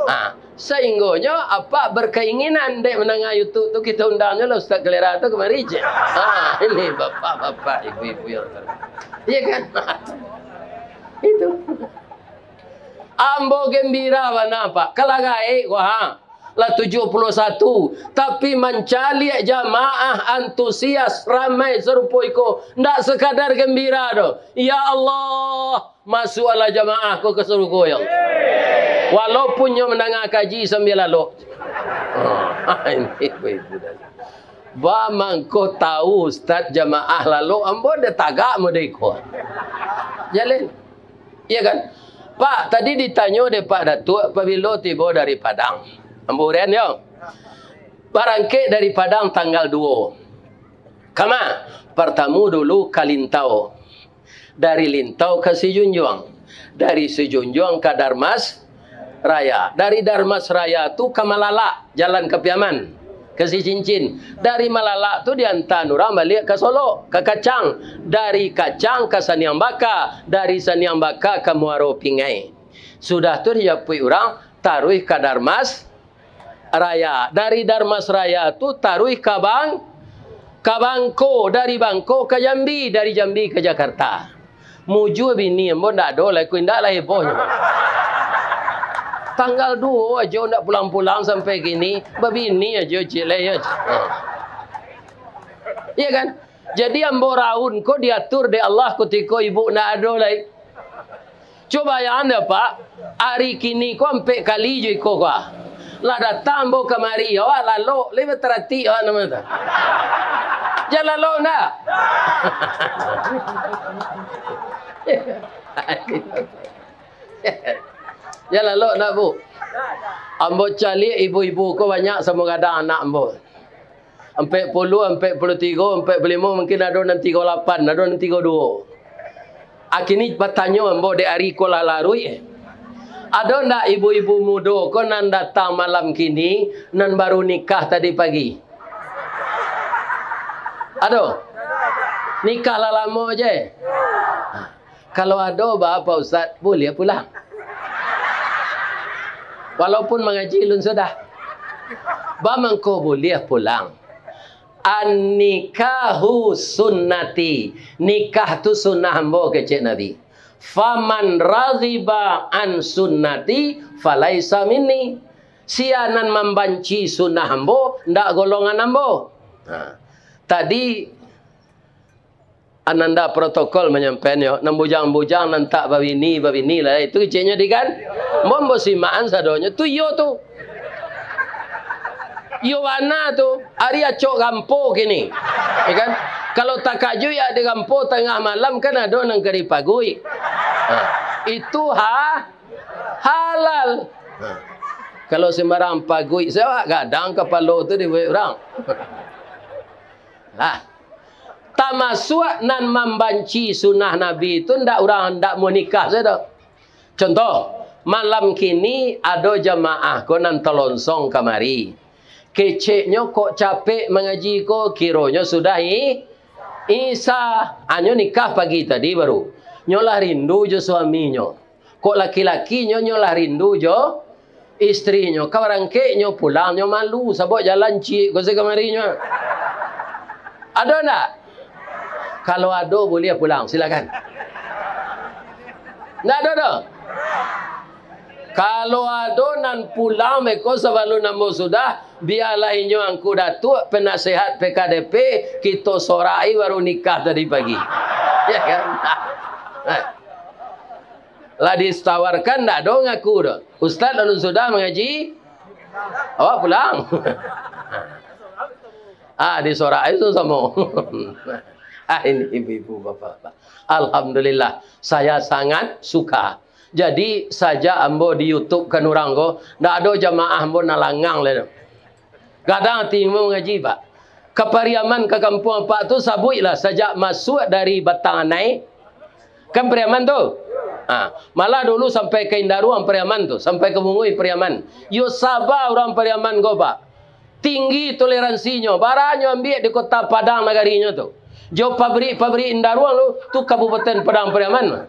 Ha, sainggonyo apak berkeinginan dek mandanga YouTube tu, kita undangnyo lah Ustaz Kelera tu kamari, cek. Ha, ini bapak-bapak, ibu-ibu yang terhormat. Iya kan? Itu. Ambo gembira bana, Pak. Kalah gaek ko, ha. Lah tujuah puluah satu, tapi mancaliak jamaah antusias ramai sarupo iko, ndak sakadar gembira doh. Ya Allah, masuaklah jamaah ko ka sarugo, ya Allah. Walaupun nyo mandanga kaji sambia lalok. Ah, ini ibu-ibu tadi. Ba mangko tahu ustaz jamaah lalok, ambo ndak tagak model iko. Jaleh. Iya kan? Pak, tadi ditanyo dek Pak Datuak, pabilo tibo dari Padang? Ambo uraian yo. Barangkek dari Padang tanggal duo. Kama? Partamo dulu ka Lintau. Dari Lintau ka Sijunjuang. Dari Sijunjuang ka Darmas Raya. Dari Darmas Raya tu ka Malalak, jalan ka Piaman, ka Sicincin. Dari Malalak tu diantaan urang baliak ka Solok, ka Kacang. Dari Kacang ka Saniang Baka, dari Saniang Baka ka Muaro Pingai. Sudah tu dijapuik urang, taruih ka Darmas Raya. Dari Darmas Raya tu taruih ka Bang-, ka Bangko, dari Bangko ka Jambi, dari Jambi ka Jakarta. Mujua bini ambo ndak ado lai, ko indak lah hebohnyo. Tanggal duo ajo ndak pulang-pulang sampai kini, babini ajo ciek lai yo. Ha. Iya kan? Jadi ambo raun ko diatur dek Allah kutiko ibu ndak ado lai. Cubo bayangkan dek Pak, ari kini ko ampek kali jo iko ko. Lah datang ambo kamari, awak lalok, lai bataratik awak namo tu. Jan lalok ndak? Jan lalok ndak, Bu? Ambo caliak ibu-ibu ko banyak samo gadang anak ambo. Ampek puluah, ampek puluah tigo, ampek puluah limo, mungkin ado nan tigo lapan, ado nan tigo duo. A kini batanyo ambo dek ari ko lah laruik, eh. Ado ndak ibu-ibu mudo ko nan datang malam kini, nan baru nikah tadi pagi? Ado? Nikah lah lamo je? Kalau ado, ba, Pak Ustaz, buliah pulang. Walaupun mangaji alun sudah. Ba mangko buliah pulang. An-nikahu sunnati. Nikah tu sunnah ambo, kecek Nabi. Faman raghiba an sunnati falaisa minni. Sia nan mambanci sunnah ambo, ndak golongan ambo. Nah, tadi Ananda protokol manyampaian yo, nan bujang-bujang, nan tak babini, babini lah, itu keceknyo di kan? Ambo, ambo simakan sadonyo, tu iyo tu. Iyo bana tu, ari acok gampo kini. Ya kan? Kalau takajuik di gampo tangah malam, kan ado nan ka dipaguik. Ha, itu ha-, halal. Ha. Kalau sembarang paguik, sia gadang kapalo tu dibuek urang. Lah. Tamasuak nan mambanci sunnah Nabi tu ndak urang ndak mau nikah sajo. Contoh, malam kini ado jamaah ko nan talonsong kamari. Keceknyo kok capek mangaji ko, kironyo sudah i-, Isa. Anyo nikah pagi tadi baru. Nyo lah rindu jo suaminyo. Kok laki-laki nyo, nyo lah rindu jo istrinyo. Ka barangkek nyo pulang, nyo malu, sabab jalan ciek ko se kamari nyo. Ado ndak? Kalau ado, buliah pulang, silakan. Ndak ado doh? Kalau ado nan pulang beko sabalun ambo sudah, bialah inyo Angku Datuak, penasehat P K D P, kito sorai baru nikah tadi pagi. Ya kan? Nah. Lah ditawarkan, ndak ado ngaku doh. Ustaz, alun sudah mangaji, awak pulang. Ah, disorak itu samo. Ah, ini ibu-ibu, bapak-bapak. Alhamdulillah, saya sangat suka. Jadi, sajak ambo di YouTube kan urang ko, ndak ado jamaah ambo nan langang lai tu. Gadang ati ambo mangaji, Pak. Ka Pariaman, ka kampuang Apak tu, sabuiklah sajak masuak dari Batang Anai, kan Pariaman tu? Ha, malah dulu sampai ka Indaruang Pariaman tu, sampai ka Bunguih Pariaman. Yo saba urang Pariaman ko, Pak. Tinggi toleransinyo, baranyo ambiak di Kota Padang nagarinyo tu. Jo pabrik-pabrik Indaruang tu, tu Kabupaten Padang Pariaman.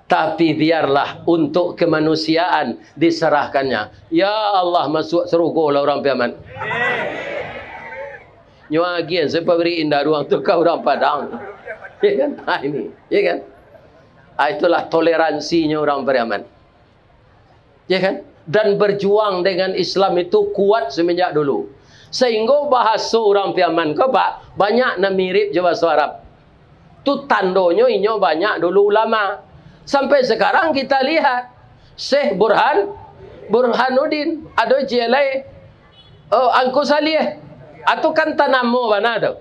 Tapi biarlah untuk kemanusiaan diserahkannya. Ya Allah, masuak sarugo lah urang Piaman. Nyo agian sapabrik Indaruang tu ka urang Padang. Ya kan? Ha, ini, ya kan? Ha, itulah toleransinyo urang Pariaman. Ya kan? Dan berjuang dengan Islam itu kuat semenjak dulu. Sehingga bahaso urang Piaman ko, Pak, banyak nan mirip jo bahaso Arab. Tu tandonyo inyo banyak dulu ulama. Sampai sekarang kita lihat, Syekh Burhan, Burhanuddin, ado ciek lai, oh, Angku Salih. Atu kan tanamo bana tu.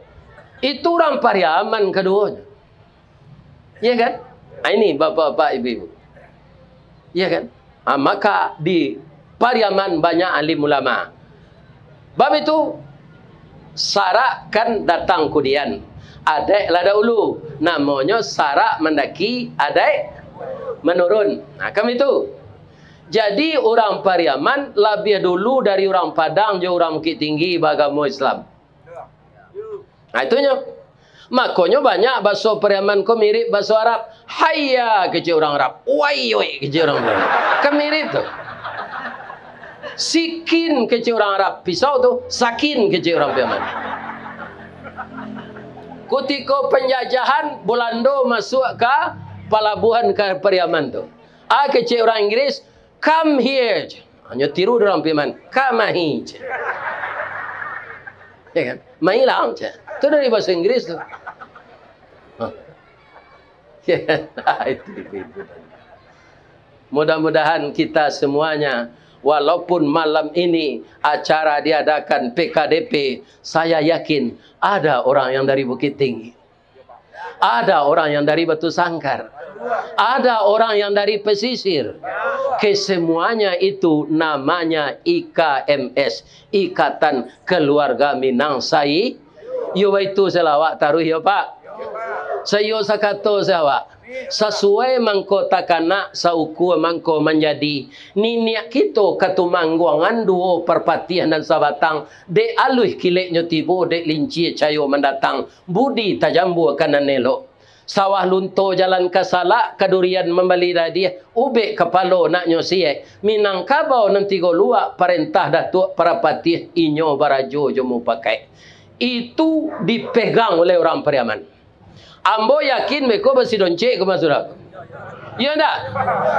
Itu urang Pariaman kaduonyo. Ya kan? Ah, ini bapak-bapak, ibu-ibu. Ya kan? Ah, maka di Pariaman banyak alim ulama. Bab itu, sarak kan datang kudian. Adaik lah dahulu. Namonyo sarak mandaki, adaik manurun. Nah, kan itu. Jadi, urang Pariaman labiah dulu dari urang Padang jo urang Bukittinggi baagamo Islam. Nah, itunyo. Makonyo banyak baso Pariaman ko mirip baso Arab. Hayya, kecek urang Arab. Wai, wai, kecek urang Arab. Kan mirip tu. Sikin, kecek urang Arab. Pisau tu, sakin, kecek urang Piaman. Kutiko panjajahan, Bulando masuak ka palabuhan ka Pariaman tu. Ah, kecek urang Inggris, "Come here," je. Hanyo tiru urang Piaman, "Kamahi," je. Ya kan? "Mai lah," je. Tu dari bahaso Inggris tu. Hah. Ya kan? Ah, itu ibu-ibu tadi. Mudah-mudahan kita semuanya, walaupun malam ini acara diadakan P K D P, saya yakin ada orang yang dari Bukittinggi. Ada orang yang dari Batu Sangkar. Ada orang yang dari pesisir. Kesemuanya itu namanya I K M S, Ikatan Keluarga Minang Sai. Yo baitu, salawat taruih yo, Pak. Saiyo sakato sajo, Pak. Sasuai mangko takanak, saukua mangko manjadi. Niniak kito Katumangguangan duo Parpatiah nan sabatang, dek aluih kileknyo tibo, dek lincia cayo mandatang. Budi tajambuakan nan elok. Sawah lunto jalan ka Salak, ka Durian mambali dadiah, ubek kapalo naknyo siek. Minangkabau nan tigo luak, parentah Datuak Parapatiah inyo barajo jo mupakaik. Itu dipegang oleh urang Pariaman. Ambo yakin beko basidoncek ko, Mas Surap. Iyo ndak?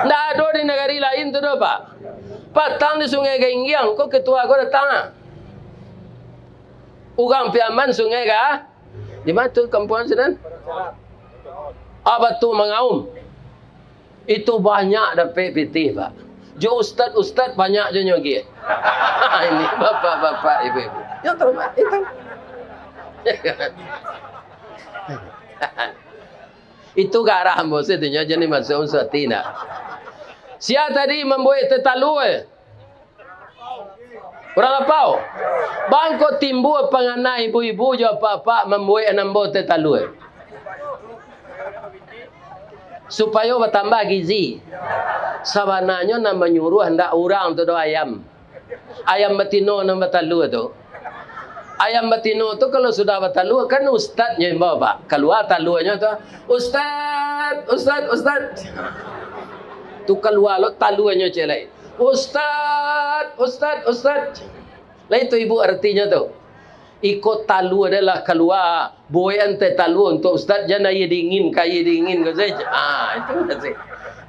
Ndak ado di nagari lain tu doh, Pak. Patang di Sungai Gainggiang, ko ketua ko datang, ah. Urang Piaman Sungai Ga-, di ma tu kampuang sinan? Ah, Batu Mangaum. Itu banyak dapek pitih, Pak. Jo ustad-ustad banyak jo nyo agiah. Ini bapak-bapak, ibu-ibu. Yang terhormat, itu. Itu garah ambo situnyo, jadi masuk unsur ati ndak. Sia tadi mambuek teh talua, eh. Urang Lapau. Bangko timbua pangana ibu-ibu jo apak-apak mambuek nan ambo teh talua. Supayo batambah gizi. Sabananyo nan manyuruah ndak urang tu doh, ayam. Ayam batino nan batalua tu. Ayam batino tu kalau sudah batalua, kan ustadnyo imbau, Pak. Kalua taluanyo tu, "Ustad, ustad, ustad." Tu kalua lo taluanyo ciek lai. "Ustad, ustad, ustad." Lai tu ibu artinyo tu. Iko talua adalah kalua, buekan teh talua untuak ustad, jan aia dingin, ka aia dingin ko sajo. Ah, itu sajo.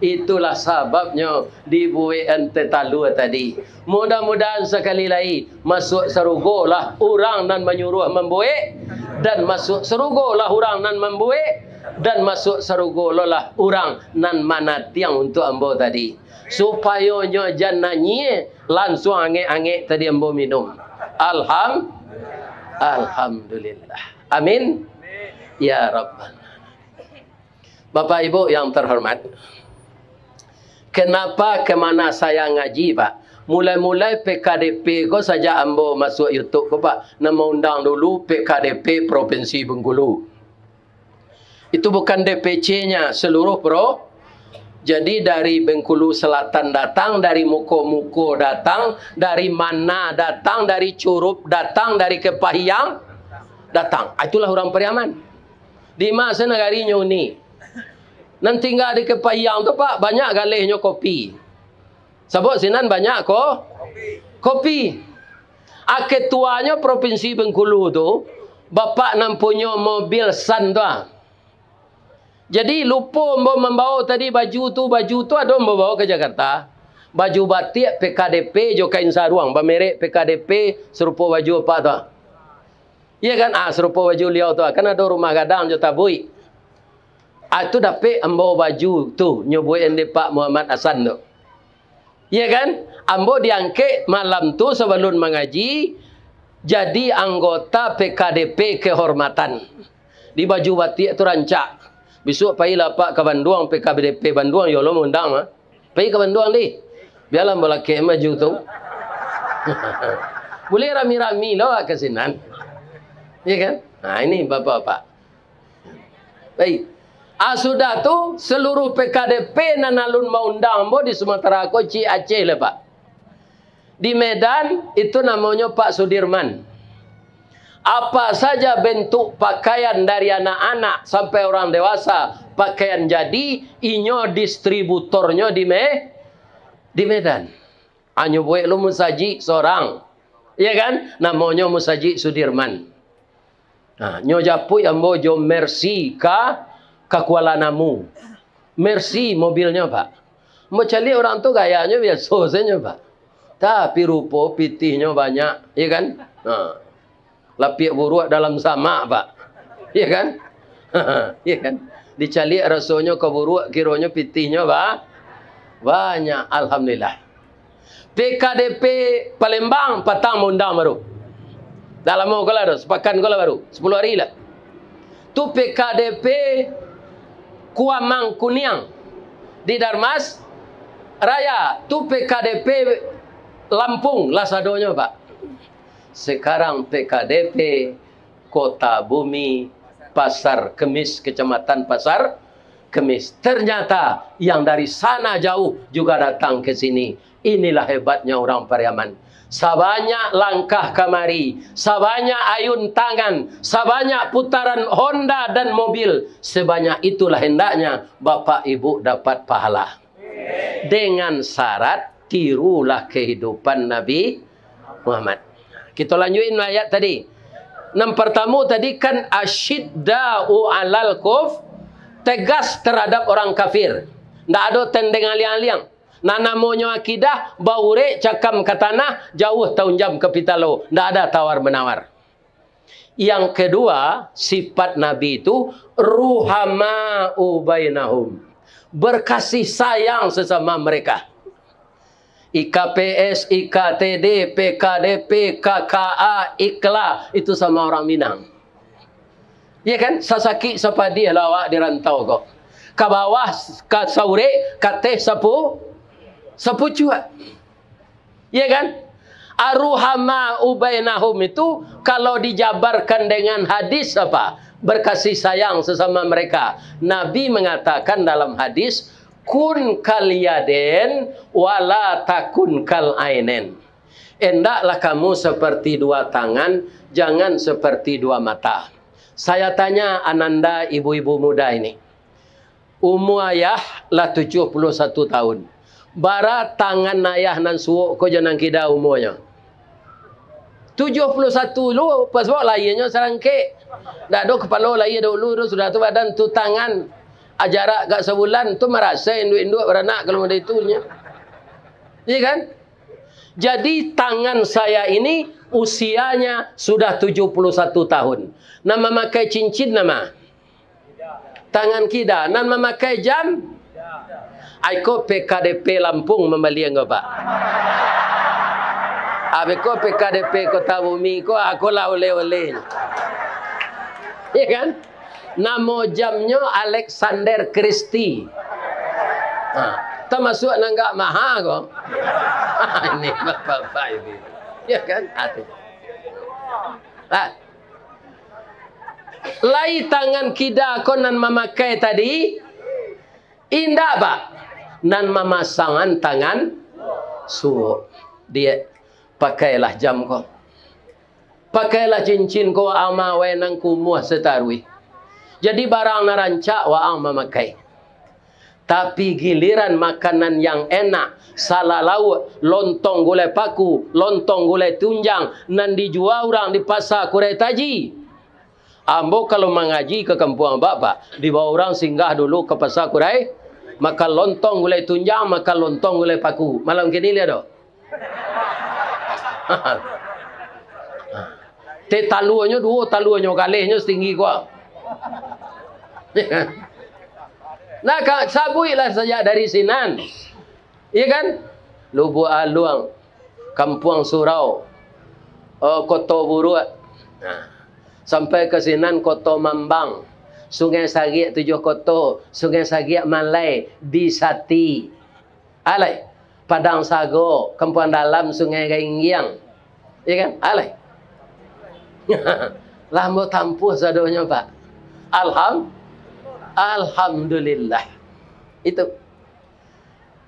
Itulah sababnyo dibuekan teh talua tadi. Mudah-mudahan sakali lai, masuak sarugo lah urang nan manyuruah mambuek, dan masuak sarugo lah urang nan mambuek, dan masuak sarugo lah urang nan manatiang untuak ambo tadi. Supayo nyo jan nanyie, lansuang angek-angek tadi ambo minum. Alham-, Alhamdulillah. Amin. Ya Rabbal. Bapak Ibu yang terhormat, kenapa kemana saya ngaji, Pak? Mulai-mulai P K D P ko, sajak ambo masuk YouTube ko, Pak, nan maundang dulu P K D P Provinsi Bengkulu. Itu bukan D P C-nya, seluruh pro. Jadi dari Bengkulu Selatan datang, dari Muko-Muko datang, dari Mana datang, dari Curup datang, dari Kepahiang datang. Ah, itulah urang Pariaman. Di ma se nagarinyo ni? Nan tingga di Kepahiang tu, Pak, banyak galehnyo kopi. Sabab sinan banyak ko-, kopi. Ah, ketuanyo Provinsi Bengkulu tu, bapak nan punyo mobil San tu, ah. Jadi, lupo ambo mambao tadi baju tu, baju tu ado ambo bao ka Jakarta. Baju batik P K D P jo kain saruang, bamerek P K D P, sarupo baju apak tu, ah. Iya kan? Ah, sarupo baju liau tu, ah. Kan ado rumah gadang jo tabuik. Ah, tu dapek ambo baju tu, nyo buek dek Pak Muhammad Hasan tu. Iya kan? Ambo diangkek malam tu sabalun mangaji, jadi anggota P K D P kehormatan. Di baju batik tu rancak. Bisuak pailah apak ka Banduang, P K D P Banduang, yo lo maundang mah. Pai ka Banduang dih. Bialah ambo lakek baju tu. Buliah rami-rami lo ka sinan. Iya kan? Nah, ini bapak-bapak. Baik. Ah, sudah tu, seluruh P K D P nan alun maundang ambo di Sumatera ko, ciek Aceh lah, Pak. Di Medan, itu namonyo Pak Sudirman. Apa saja bentuk pakaian dari anak-anak sampai orang dewasa, pakaian jadi, inyo distributornyo di Me-, di Medan. Anyo buek lo musajik sorang. Iya kan? Namonyo Musajik Sudirman. Nah, nyo japuik ambo jo Mercy ka, ka Kuala Namu. Mercy mobilnyo, Pak. Ambo caliak urang tu gayanyo biaso sajo, Pak. Tapi rupo pitihnyo banyak, iya kan? Nah. Lapiak buruak dalam samak, Pak. Iya kan? Iya kan? Dicaliak rasonyo ka buruak, kironyo pitihnyo ba-, banyak. Alhamdulillah. P K D P Palembang patang maundang baru. Dah lamo ko lah tu, sapakan ko lah baru, sapuluah ari lah. Tu P K D P Kuamang Kuniang di Darmas Raya, tu P K D P Lampung lah sadonyo, Pak. Sekarang P K D P Kota Bumi, Pasar Kemis, Kecamatan Pasar Kemis. Ternyata yang dari sana jauh juga datang ke sini. Inilah hebatnya orang Pariaman. Sabanyak langkah kamari, sabanyak ayun tangan, sabanyak putaran honda dan mobil, sebanyak itulah hendaknya Bapak Ibu dapat pahala. Dengan syarat tirulah kehidupan Nabi Muhammad. Kita lanjutin ayat tadi. Nan pertama tadi kan asyidda'u alal kuf, tegas terhadap orang kafir. Ndak ado tendeng aliang-aliang. Nan namonyo akidah, baurek cakam ka tanah, jauah taunjam ka pitalo. Ndak ada tawar-menawar. Yang kedua, sifat Nabi itu ruhama'u bainahum. Berkasih sayang sesama mereka. I K P S, I K T D, P K D P, K K A, Ikla, itu sama orang Minang. Iya kan? Sasakik sapadiah lah awak di rantau ko. Ka bawah ka saurek, ka ateh sapu-, sapucuak. Iya kan? Aruhama ubainahum itu, kalau dijabarkan dengan hadis apa? Berkasih sayang sesama mereka. Nabi mengatakan dalam hadis, "Kun kal yaden, wala takun kal ainen." Endaklah kamu seperti dua tangan, jangan seperti dua mata. Saya tanya ananda ibu-ibu muda ini, umua ayah lah tujuah puluah satu tahun. Bara tangan ayah nan suok ko jo nan kida umuanyo? Tujuah puluah satu lu, pas bawak lahianyo sarangkek. Dak ado kapalo lahia dahulu tu, sudah tu badan tu tangan. Ajarak gak sabulan tu marasa induak-induak baranak kalau model itu nyo. Iya kan? Jadi tangan saya ini usianya sudah tujuh puluh satu tahun. Nan mamakai cincin nama? Tangan kida. Nan mamakai jam? Aiko P K D P Lampung mambalian ko, Pak. Abih ko P K D P Kota Bumi ko, ako lah oleh-oleh. Ya kan? Namo jamnyo Alexander Christie. Ha, tamasuak nan agak maha ko. Ini bapak-bapak ini. Ya kan? Ati. Ha. Lai tangan kida ko nan mamakai tadi? Indak, Pak. Nan mamasangan tangan suok. Dia pakailah jam ko. Pakailah cincin ko, waang mawai nan kumuah sataruih. Jadi barang nan rancak waang mamakai. Tapi giliran makanan yang enak, salalauak, lontong gulai paku, lontong gulai tunjang, nan dijua urang di pasa Kurai Taji. Ambo kalau mangaji ka kampuang Bapak, dibawa urang singgah dulu ka pasa Kurai, makan lontong gulai tunjang, makan lontong gulai paku. Malam kini liek do. Teh taluanyo duo, taluanyo galehnyo satinggi ko. Nah, ka, sabuiklah sajak dari sinan. Iya kan? Lubuak Aluang, Kampuang Surau, eh, Koto Buruak. Nah, sampai ka sinan Koto Mambang, Sungai Sagiak Tujuah Koto, Sungai Sagiak Malai, Bisati. Alai, Padang Sago, Kampuang Dalam, Sungai Gainggiang. Iya kan? Alai. Lah ambo tampuah sadonyo, Pak. Alham-, Alhamdulillah. Itu.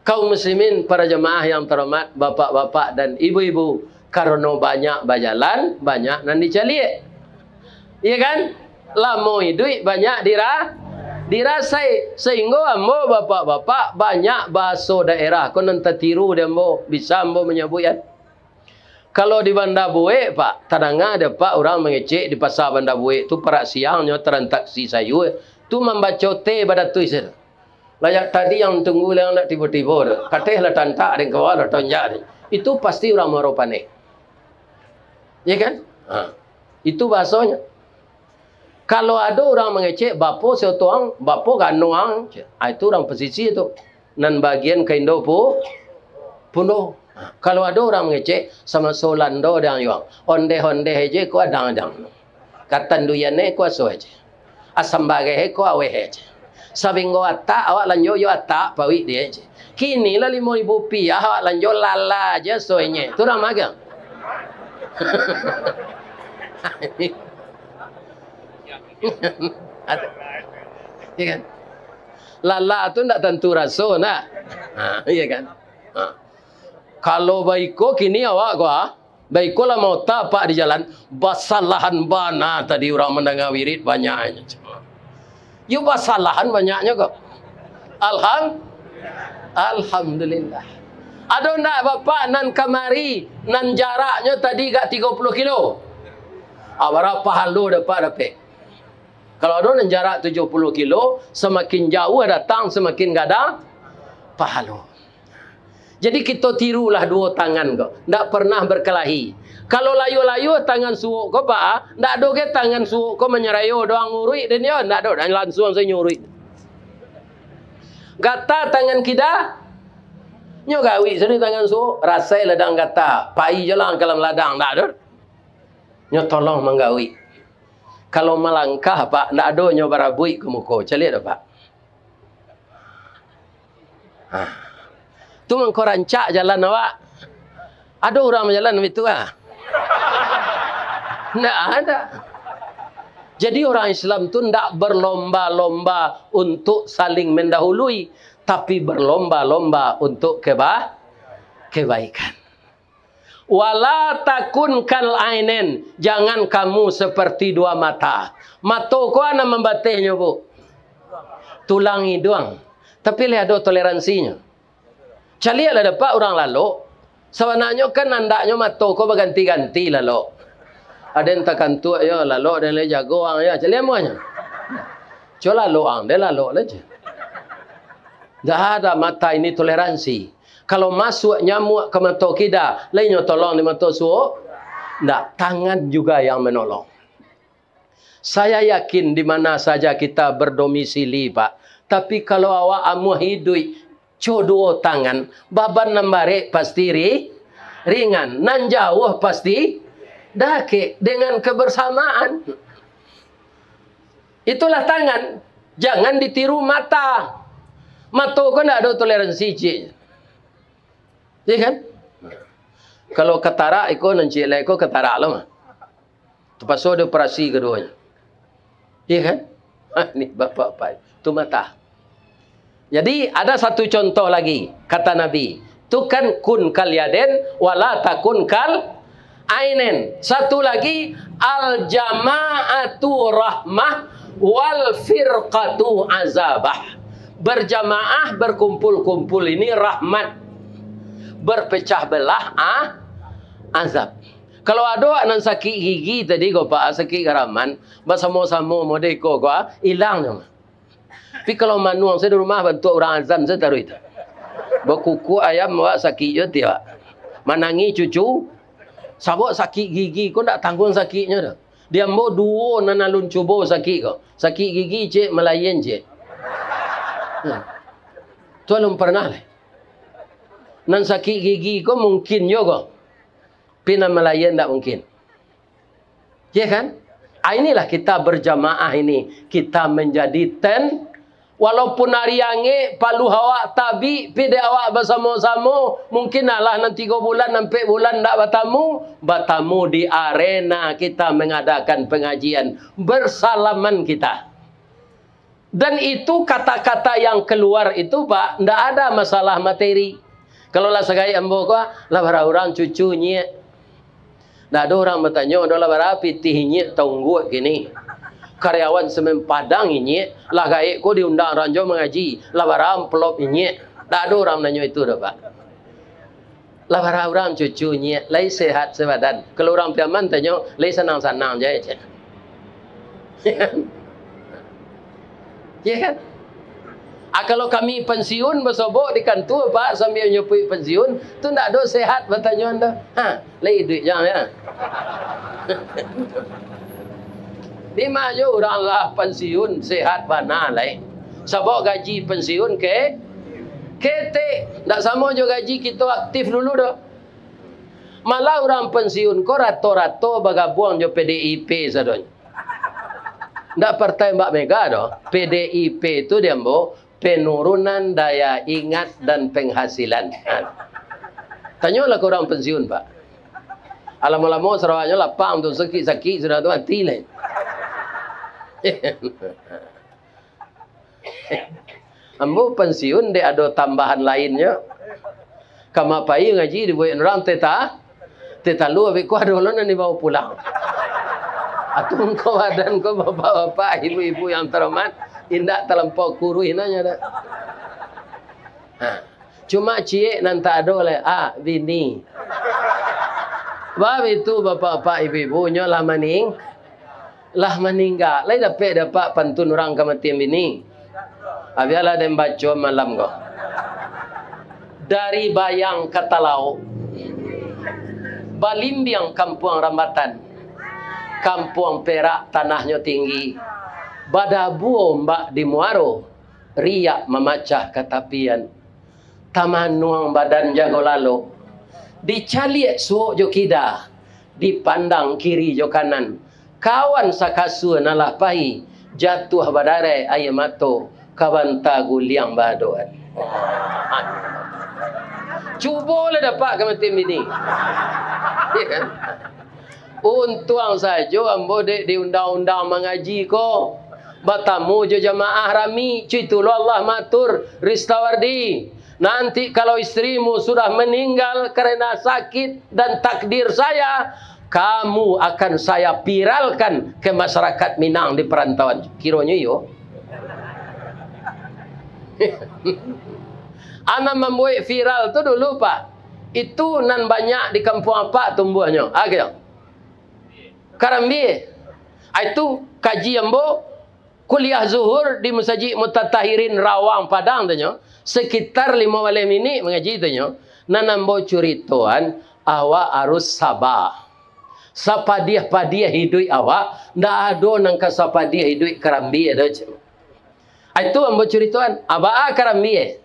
Kaum muslimin, para jamaah yang terhormat, bapak-bapak dan ibu-ibu, karano banyak bajalan, banyak nan dicaliak. Iya kan? Lamo iduik banyak dira-, dirasai. Sahinggo ambo, bapak-bapak, banyak bahaso daerah ko nan tatiru di ambo. Bisa ambo manyabuik, kan? Kalau di Banda Buek, Pak, tadanga dek Apak urang mangecek di pasa Banda Buek tu, parak siang nyo transaksi sayua, tu mambaco teh badatuih se. Layak tadi yang tunggu, yang nak tibo-tibo tu. Kateh lah tantak dek kawa lah tonjak dek. Itu pasti urang Muaro Paneh. Ya kan? Ha. Itu bahasonyo. Kalau ado urang mangecek, "Bapo si oto ang, bapo gano ang?" Ah, itu urang pasisia tu. Nan bagian ka Indo pu-, Pundo. Kalau ado urang mangecek, "Samaso lando dang yuang. Ondeh-ondeh je ko adang-adang. Katanduyan e ko aso aje. Asam bareh e ko aweh aje. Sabinggo atak awak lanjo jo atak pawik die je. Kini lah limo ribu rupiah awak lanjo lala je aso inye." Tu urang magang. Iya kan? Lala tu ndak tantu raso, nak. Ha, iya kan? Ha. Kalau baiko kini awak ko, ah, baiko lah maota Apak di jalan, basalahan bana tadi urang mandanga wirid banyaknyo. Yo basalahan banyaknyo ko. Alham-, Alhamdulillah. Ado ndak Bapak nan kamari, nan jaraknyo tadi agak tigo puluh kilo? Ah, bara pahalo dapek-dapek. Kalau ado nan jarak tujuh puluh kilo, samakin jauah datang, samakin gadang pahalo. Jadi, kito tirulah duo tangan ko, ndak pernah berkelahi. Kalau layua-layua tangan suok ko, Pak, ndak ado ge tangan suok ko manyarayo doang nguruik den yo, ndak ado, dan langsuang sajo nguruik. Gata tangan kida, nyo gawik sado tangan suok, rasai ladang gata, pai jo lah ka dalam ladang, ndak ado. Nyo tolong manggawik. Kalau malangkah, Pak, ndak ado nyo barabuik ka muko. Caliak dah, Pak. Ha. Tu mangko rancak jalan awak. Ado urang bajalan baitu, ah? Ndak ado. Jadi, urang Islam tu ndak berlomba-lomba untuk saling mendahului, tapi berlomba-lomba untuk keba-, kebaikan. "Wala takun kal ainen, jangan kamu seperti dua mata." Mato ko a nan mambatehnyo, Bu? Tulang iduang. Tapi lai ado toleransinyo. Caliaklah dapek urang lalok. Sabananyo kan andaknyo mato ko baganti-ganti lalok. Aden takantuak yo lalok, aden lai jago ang yo. Caliak amuahnyo. Co lalok ang, den lalok lah je. Dah ada mata ini toleransi. Kalau masuak nyamuak ka mato kida, lai nyo tolong di mato suok? Ndak, tangan juga yang menolong. Saya yakin di mana saja kita berdomisili, Pak. Tapi kalau awak amuah iduik, co duo tangan, baban nan barek pasti ri-, ringan, nan jauah pasti dakek dengan kebersamaan. Itulah tangan, jangan ditiru mata. Mato ko ndak ado toleransi, ciek. Iya kan? Kalau katarak iko nan ciek lai ko katarak lo mah. Terpaksa dioperasi keduanya. Iya kan? Ha, ni bapak-bapak, tu mata. Jadi, ada satu contoh lagi, kata Nabi, tu kan kun kal yaden, wala takun kal ainen. Satu lagi, al jama'atu rahmah, wal firqatu azabah. Berjamaah, berkumpul-kumpul ini rahmat. Berpecah belah, ah, azab. Kalau ado nan sakik gigi tadi ko, Pak, sakik garaman, basamo-samo model iko ko, ah, ilang nyo. Tapi kalau manuang sajo di rumah, bantuak urang azan sajo taruih tu. Bakukuak ayam, awak sakik jo tiok. Manangih cucu, sabab sakik gigi ko ndak tangguang sakiknyo tu. Di ambo duo nan alun cubo sakik ko. Sakik gigi ciek, malayan ciek. Nah. Tu alun pernah lai. Nan sakik gigi ko mungkin jo ko. Tapi nan malayan ndak mungkin. Ya kan? Ah, inilah kita berjamaah ini. Kita menjadi ten. Walaupun ari angek, paluah awak tabik, pi dek awak basamo-samo, mungkin alah nan tigo bulan, ampek bulan ndak batamu, batamu di arena kita mengadakan pengajian. Bersalaman kita. Dan itu kata-kata yang keluar itu, Pak, ndak ada masalah materi. Kalau lah sagaik ambo ko, lah bara urang cucu nyiak. Ndak ado urang batanyo, "Ado lah bara pitih nyiak taungguak kini? Karyawan Semen Padang nyiak, lah gaek ko diundang urang jo mangaji, lah bara amplop nyiak." Ndak ado urang nanyo itu doh, Pak. Lah bara urang cucu nyiak, lai sehat sabadan. Kalau urang Piaman tanyo, lai sanang-sanang ja, cek. Ya kan? Ah, kalau kami pensiun, basobok di kantua, Pak, sambia nyapuik pensiun, tu ndak ado sehat batanyoan tu. Ha, lai iduik jang, ya. Di ma jo urang lah pensiun, sehat bana lai. Sabab gaji pensiun ke, ketek. Ndak samo jo gaji kito aktif dulu doh. Malah urang pensiun ko rato-rato bagabuang jo P D I P sadonyo. Ndak partai Mbak Mega doh. P D I P tu di ambo penurunan daya ingat dan penghasilan. Ha. Tanyolah ka urang pensiun, Pak. Alamo-lamo Sarawaknyo lapang tu, sakik-sakik sudah tu mati lai. Ambo pensiun dek ado tambahan lainnyo. Kama pai ngaji dibuek urang teta, tetalu abih ko ado lo nan dibawa pulang. Atau engkau adan ko bapak-bapak, ibu-ibu yang terhormat, indak talampau kuruih nanya dak. Ha. Cuma ciek nan tak ado lai, ah, bini. Bab itu bapak-bapak, ibu-ibu, nyo lah maning-, lah maningga, lai dapek dapat pantun urang kamatian bini. Ah, bialah den baco malam ko. Dari Bayang ka Talauk, balimbiang kampuang Rambatan, kampuang Perak tanahnyo tinggi, badabu ombak di muaro, riak mamacah ka tapian. Tamanuang badan jago lalok, dicaliak suok jo kida, dipandang kiri jo kanan, kawan sakasua nan lah pai, jatuah badarai aia mato, ka banta guliang baadoan. Cubolah dapat kamatian bini. Ya kan? Untuang sajo ambo dek di undang-undang mangaji ko, batamu jo jamaah rami, cuitulah Allah maatur, Ristawardi. Nanti kalau istrimu sudah meninggal karena sakit dan takdir saya, kamu akan saya viralkan ke masyarakat Minang di perantauan. Kironyo iyo. Anak mambuek viral tu dulu, Pak. Itu nan banyak di kampuang Apak tumbuahnyo. Ah, gitu. Karambia. Ah, itu kaji ambo kuliah zuhur di Masajik Mutatahirin Rawang Padang tu nyo, sekitar limo baleh minik mangaji tu nyo, nan ambo curitoan, awak harus saba. Sapadiah-padiah iduik awak, ndak ado nan ka sapadiah iduik karambia doh, cek. Ah, itu ambo curitoan, abaa karambia.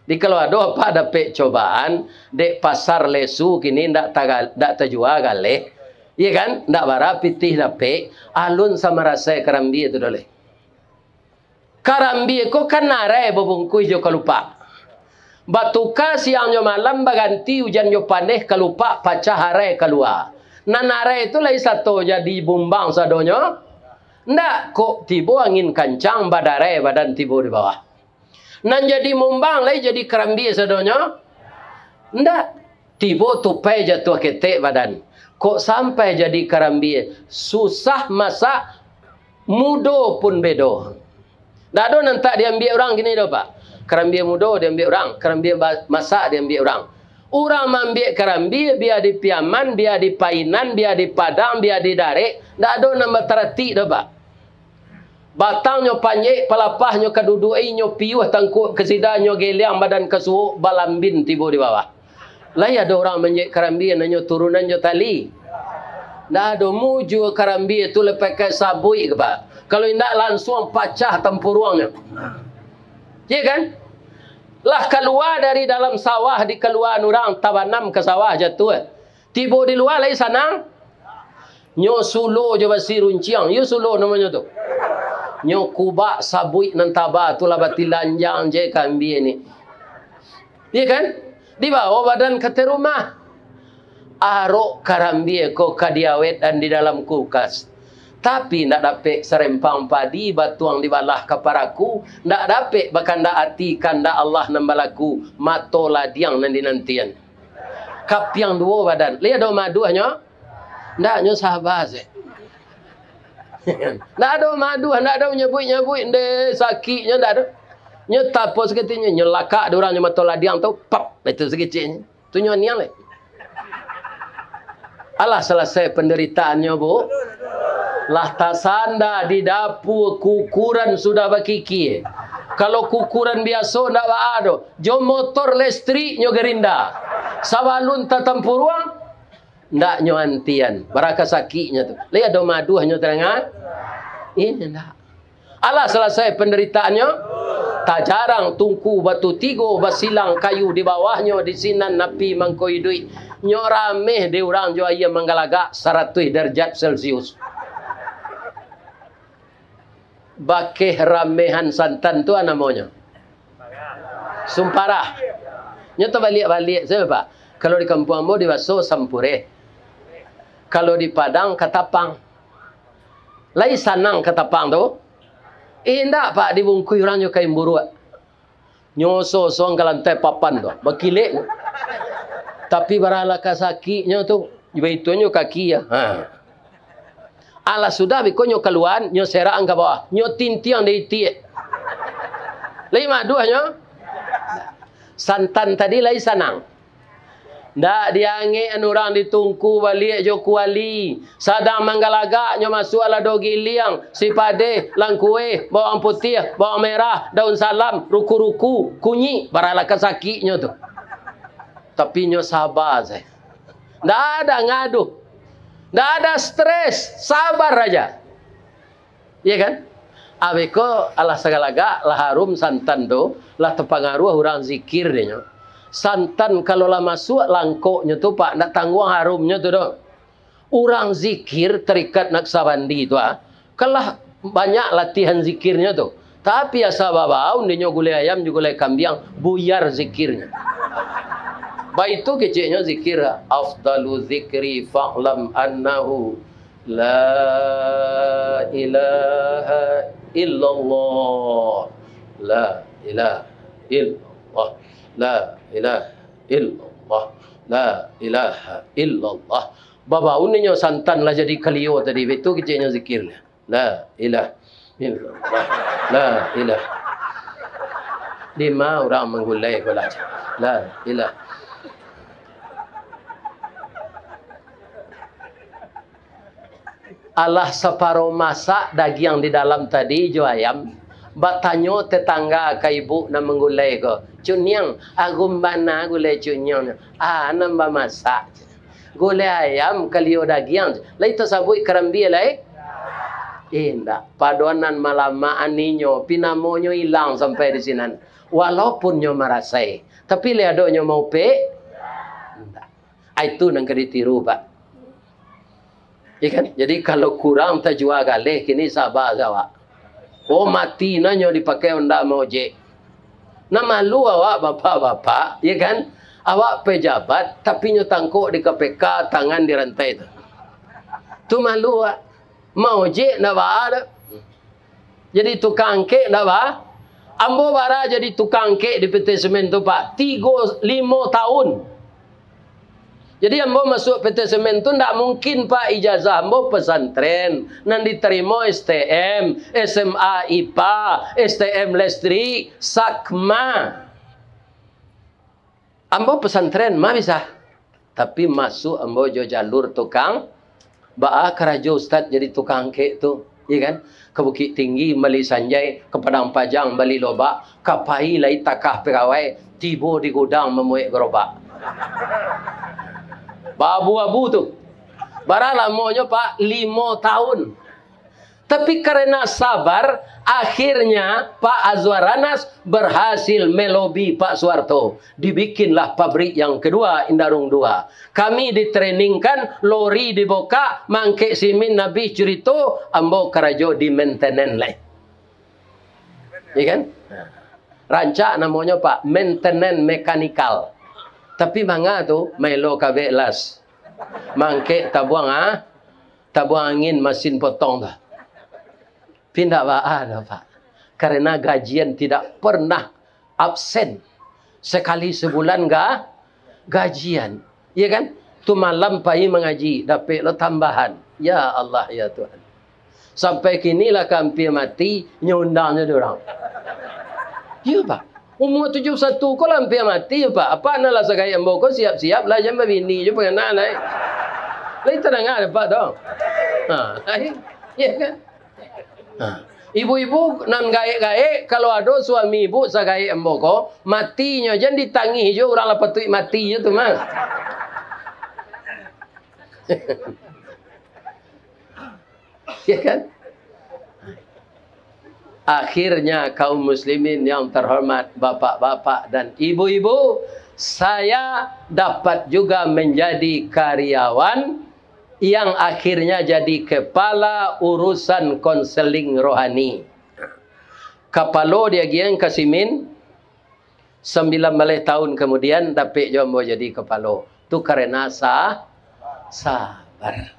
Di kalau ado apak dapek cobaan, dek pasar lesu kini ndak taga-, ndak tajua galeh. Iya kan? Ndak bara pitih dapek, alun samarasai karambia tu doh leh. Karambia ko kan arai babungkuih jo kalupak. Batuka siang jo malam, baganti ujan jo paneh, kalupak pacah arai kalua. Nan arai tu lai sato jadi bumbang sadonyo? Ndak, kok tibo angin kancang, badarai badan tibo di bawah. Nan jadi mumbang lai jadi karambia sadonyo? Ndak. Tibo tupai jatuah ketek badan. Kok sampai jadi karambia? Susah masak, mudo pun bedo. Ndak ado nan tak diambiak urang kini doh, Pak. Karambia mudo diambiak urang, karambia ba-, masak diambiak urang. Urang maambiak karambia, bia di Piaman, bia di Painan, bia di Padang, bia di Darek, ndak ado nan bataratik doh, Pak. Batangnyo panjek, palapahnyo ka duduak, inyo piuah tangkuak kasida, nyo geliang badan ka suok, balambin tibo di bawah. Lai ado urang manjek karambia nan nyo turunan jo tali? Ndak ado. Mujua karambia tu lai pakai sabuik ka, Pak. Kalau indak, lansuang pacah tampuruangnyo. Iya kan? Lah kalua dari dalam sawah, dikaluaan urang, tabanam ka sawah, jatuah. Tibo di lua lai sanang. Nyo sulo jo basi runciang. Iyo sulo namonyo tu. Nyo kubak sabuik nan taba tu lah batilanjang je karambia ni. Iya kan? Dibawo badan ka ateh rumah. Arok karambia ko ka diawetkan di dalam kulkas. Tapi ndak dapek sarempang padi batuang dibalah ka paraku, ndak dapek bakandak ati kandak Allah nan balaku, mato ladiang nan dinantian. Kapiang duo badan. Lai ado maduahnyo? Ndak, nyo saba se. Ndak ado maduah, ndak ado nyabuik-nyabuik, ndeh, sakiknyo ndak ado. Nyo tapo saketek nyo, nyo lakak di urang nyo mato ladiang tu, pap, itu sakeceknyo. Tu nyo aniang lai. Alah, salasai pandaritaannyo, Bu. Lah tasanda di dapua, kukuran sudah bakikia. Kalau kukuran biaso ndak baa doh, jo motor listrik nyo garinda. Sabalun tatampuruang, ndak nyo antian. Bara ka sakiknyo tu. Lai ado maduahnyo tadanga? Indak. Alah, salasai pandaritaannyo, tajarang tungku batu tigo, basilang kayu di bawahnyo, di sinan api mangko iduik. Nyo rameh dek urang jo aia manggalagak saratuih darajat Celcius. Bakeh ramehan santan tu a namonyo? Sumparah. Nyo tabaliak-baliak sajo, Pak. Kalau di kampuang ambo dibaso sampureh. Kalau di Padang katapang. Lai sanang katapang tu? Indak, Pak, dibungkuih urang jo kain buruak. Nyo oso-oso ka lantai papan tu, bakilek. Tapi bara lah ka sakiknyo tu, baitu nyo kaki, ya. Ha. Alah sudah biko nyo kaluaan, nyo serakan ka bawah, nyo tintiang di itiak. Lai maduahnyo? Santan tadi lai sanang. Ndak diangek an urang di tungku baliak jo kuali. Sadang manggalagak nyo masuak lado giliang, sipadeh, langkueh, bawang putiah, bawang merah, daun salam, ruku-ruku, kunyik, bara lah ka sakiknyo tu. Tapi nyo saba sajo. Ndak ada ngaduh. Ndak ada stres, sabar aja. Iya kan? Abih ko alah sagalagak, lah harum santan tu, lah tapangaruah urang zikir dek nyo. Santan kalau lah masuak langkoknyo tu, Pak, ndak tangguang harumnyo tu doh. Urang zikir tarikat naksabandi tu, ah, kan lah banyak latihan zikirnyo tu. Tapi asa babau, inyo gulai ayam jo gulai kambiang, buyar zikirnyo. Baitu keceknyo zikir, afdalu zikri fa'lam annahu la ilaha illallah. La ilaha illallah. La ilaha illallah. La ilaha illallah. Babaun inyo santan lah jadi kalio tadi, baitu keceknyo zikirnyo. La ilaha illallah. La ilaha. Dima urang manggulai ko lah. La ilaha. Alah saparo masak dagiang di dalam tadi jo ayam, batanyo tetangga ka ibu nan manggulai ko, "Cuniang, arum bana gulai cuniang nyo, a nan bamasak?" Gulai ayam, kalio dagiang, lai tasabuik karambia lai? Indak. Padoan nan malamaan inyo, pi namonyo ilang sampai di sinan. Walaupun nyo marasai, tapi lai ado nyo maupek? Indak. Ah, itu nan ka ditiru, Pak. Iya kan? Jadi, kalau kurang tajua galeh, kini saba se awak. Oh, mati nanyo dipakai Honda maojek. Nah, malu awak, bapak-bapak, iya kan? Awak pejabat, tapi nyo tangkok di K P K, tangan dirantai tu. Tu malu awak. Maojek ndak baa doh. Jadi tukang angkek ndak baa. Ambo bara jadi tukang angkek di P T Semen tu, Pak, tigo, limo tahun. Jadi ambo masuak P T Semen tu ndak mungkin, Pak, ijazah ambo pesantren, nan ditarimo S T M, S M A I P A, S T M listrik, sakma. Ambo pesantren mah bisa, tapi masuak ambo jo jalur tukang. Baa karajo ustad jadi tukang angkek tu, iya kan? Ka Bukik Tinggi mambali sanjai, ka Padang Pajang mambali lobak, ka Pai lai takah pegawai, tibo di gudang mamuek garobak. Baabu-abu tu. Bara lamonyo, Pak? Limo tahun. Tapi karena sabar, akhirnya Pak Azwar Anas berhasil melobi Pak Suharto. Dibikinlah pabrik yang kedua, Indarung dua. Kami ditrainingkan, lori dibukak, mangkek simin habis curito, ambo karajo di maintenance lai. Iya kan? Rancak namonyo, Pak, maintenance mekanikal. Tapi manga tu, maelo kabek las. Mangkek tabuang, ah, tabuang angin masin potong tu. Tapi ndak baa doh, Pak. Karena gajian tidak pernah absen. Sekali sebulan ga-, gajian. Iya kan? Tu malam pai mangaji, dapek lo tambahan. Ya Allah, ya Tuhan. Sampai kini lah ka ampia mati, nyo undang nyo dek urang. Iya, Pak. Umua tujuah puluah satu ko lah ampia mati, Pak. Apak nan lah sagaek ambo ko siap-siap lah, jan babini jo panganak lai. Lai tadanga dek Apak tu? Ha, lai. Iya kan? Ha. Ibu-ibu nan gaek-gaek, kalau ado suami ibu sagaek ambo ko, mati nyo, jan ditangih jo, urang lah patuik mati jo tu mah. Ya kan? Akhirnya, kaum muslimin yang terhormat, bapak-bapak dan ibu-ibu, saya dapat juga menjadi karyawan yang akhirnya jadi kepala urusan konseling rohani. Kapalo diagiahan ka simin, sambilan baleh tahun kamudian, dapek jo ambo jadi kapalo. Tu karena sa-, sabar.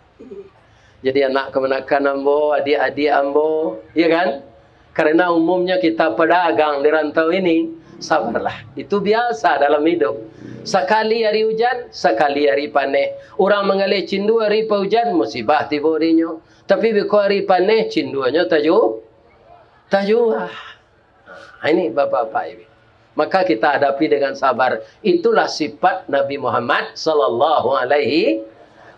Jadi, anak kamanakan ambo, adiak-adiak ambo, iya kan? Karena umumnya kita pedagang di rantau ini, sabarlah. Itu biasa dalam hidup. Sakali hari ujan, sakali hari paneh. Urang manggaleh cindua hari paujan, musibah tibo dinyo. Tapi beko hari paneh, cinduanyo taju-, tajuah. Nah, ini bapak-bapak ini. Maka kita hadapi dengan sabar. Itulah sifat Nabi Muhammad sallallahu alaihi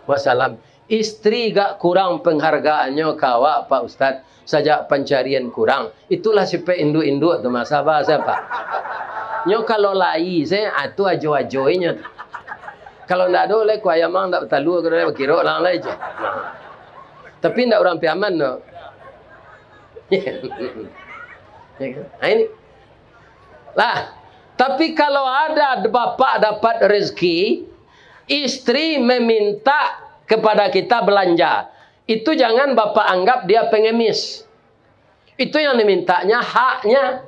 wasallam. Istri gak kurang penghargaannyo ka awak, Pak Ustaz, sajak pancarian kurang. Itulah sifat induk-induk tu mah, sabar sajo. Nyo kalau lai se, ah, tu ajo-ajo inyo tu. Kalau ndak ado lai, kuah ayam ang ndak batalua, kalau ndak bakirok lang lai je. Nah. Tapi ndak urang Piaman tu. Ya kan? Nah, ini. Lah, tapi kalau ada bapak dapat rezeki, istri meminta kepada kita belanja, itu jangan bapak anggap dia pengemis. Itu yang dimintanya haknya.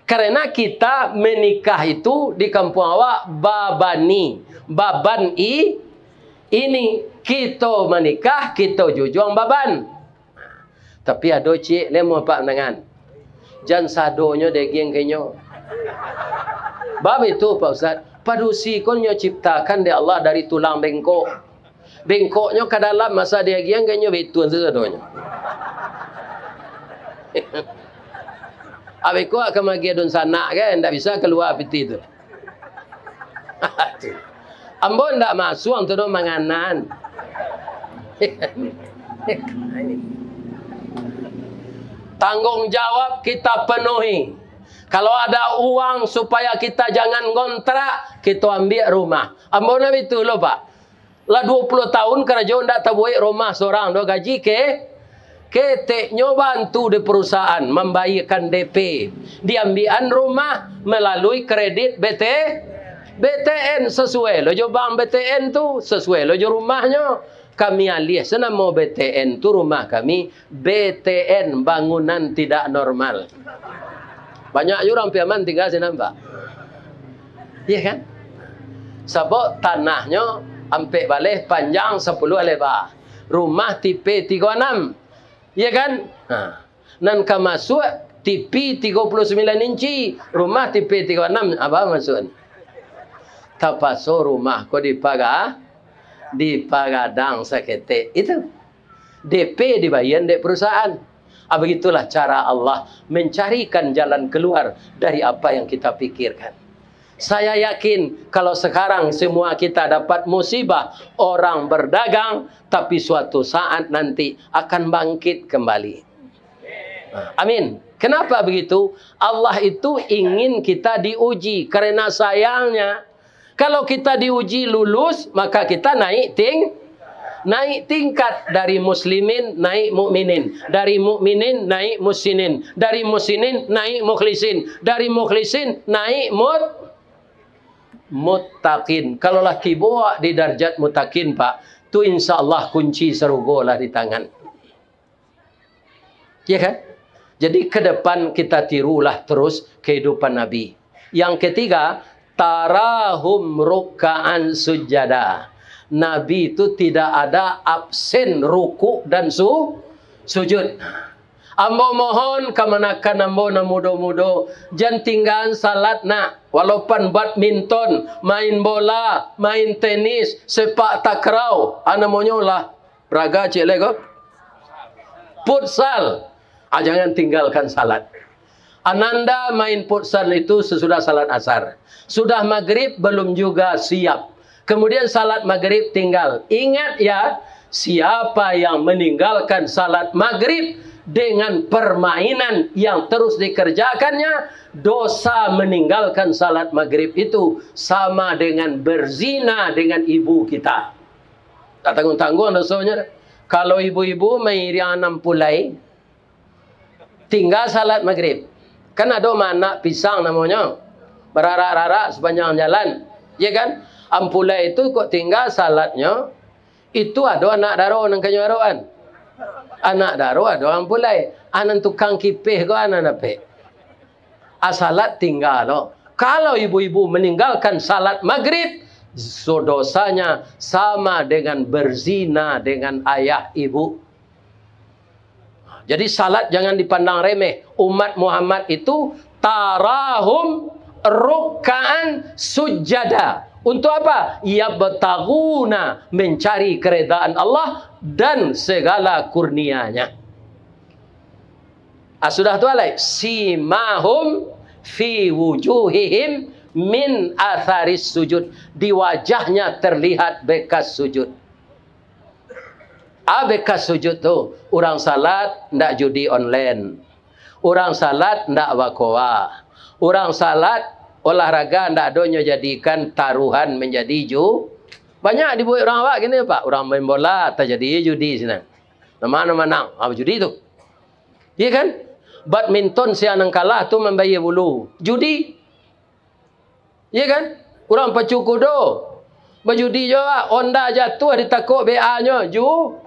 Karena kita menikah itu di kampung awak babani, baban i-, ini. Kito manikah, kito jujuang baban. Tapi ado ciek lai mun apak mandangan. Jan sadonyo dagiang ka inyo. Bab itu, Pak Ustaz, padusi ko nyo ciptakan dek Allah dari tulang bengkok. Bengkoknyo ka dalam, masa dagiang ka inyo bituan sasadonyo. Abih ko ka magiah dunsanak kan, ndak bisa kalua pitih tu. Ambo ndak masuang tu doh manganan. Tanggung jawab kita penuhi. Kalau ada uang supaya kita jangan ngontrak, kita ambil rumah. Ambo ndak itu lo, Pak. Lah duo puluah tahun karajo ndak tabuek rumah sorang doh, gaji ke-, Keteknyo bantu di perusahaan mambayiekan D P, diambiakan rumah malalui kredit B T, B T N, sasuai lo jo bank B T N tu, sasuai lo jo rumahnyo. Kami aliah sanamo B T N tu rumah kami, B T N, bangunan tidak normal. Banyak juo urang Piaman tingga sinan, Pak. Iya kan? Sabab tanahnyo ampek baleh panjang, sapuluah leba. Rumah tipe tigo anam. Iya kan? Ha. Nan ka masuak tipe tigo puluah sambilan inci, rumah tipe tigo anam, apa maksud? Tapaso rumah ko dipaga-, dipagadang saketek. Itu. D P dibayia dek perusahaan. Ah, begitulah cara Allah mencarikan jalan keluar dari apa yang kita pikirkan. Saya yakin, kalau sekarang semua kita dapat musibah, orang berdagang, tapi suatu saat nanti akan bangkit kembali. Amin. Kenapa begitu? Allah itu ingin kita diuji. Karena sayangnya, kalau kita diuji lulus, maka kita naik ting-, naik tingkat, dari muslimin naik mukminin, dari mukminin naik musinin, dari musinin naik mukhlisin, dari mukhlisin naik mut-, muttaqin. Kalau lah tibo di darjat muttaqin, Pak, tu insya Allah kunci sarugo lah di tangan. Ya kan? Jadi, ke depan kita tirulah terus kehidupan Nabi. Yang ketiga, tarahum rukkaan sujada. Nabi itu tidak ada absen rukuk dan su-, sujud. Ambo mohon kamanakan ambo nan mudo-mudo, jan tinggaan salat nak. Walaupun badminton, main bola, main tenis, sepak takraw, ah, namonyo lah raga ciek lai ko. Futsal. Ah, jangan tinggalkan salat. Ananda main futsal itu sesudah salat asar. Sudah maghrib belum juga siap. Kemudian salat maghrib tinggal. Ingat ya, siapa yang meninggalkan salat maghrib dengan permainan yang terus dikerjakannya, dosa meninggalkan salat maghrib itu sama dengan berzina dengan ibu kita. Tak tangguang-tangguang dosonyo. Kalau ibu-ibu mairiang ampulai, tingga salat maghrib. Kan ado maanak pisang namonyo, bararak-rarak sapanjang jalan, ya kan? Ampulai tu kok tingga salatnyo, itu ado anak daro nan kanyo arokan. Anak daro ado ampulai. Ah, nan tukang kipeh ko anak dapek. Ah, salat tingga lo. Kalau ibu-ibu meninggalkan salat maghrib, so-, dosanya sama dengan berzina dengan ayah ibu. Jadi, salat jangan dipandang remeh. Umat Muhammad itu tarahum rukkaan sujada. Untuk apa? Yabtaguna, mencari keredaan Allah dan segala kurnianya. Ah, sudah tu alai, simahum fi wujuhihim min atharis sujud. Di wajahnya terlihat bekas sujud. Ah, bekas sujud tu, urang salat ndak judi online. Urang salat ndak bakoa. Urang salat olahraga ndak ado nyo jadikan taruhan manjadi ju-, banyak dibuek urang awak kini, Pak. Urang main bola, tajadi judi sinan. Nan ma nan manang, ah, judi tu. Iya kan? Badminton, sia nan kalah tu mambayia bulu. Judi. Iya kan? Urang pacu kudo, bajudi jo, ah, onda jatuah ditakok B A-nyo, ju-,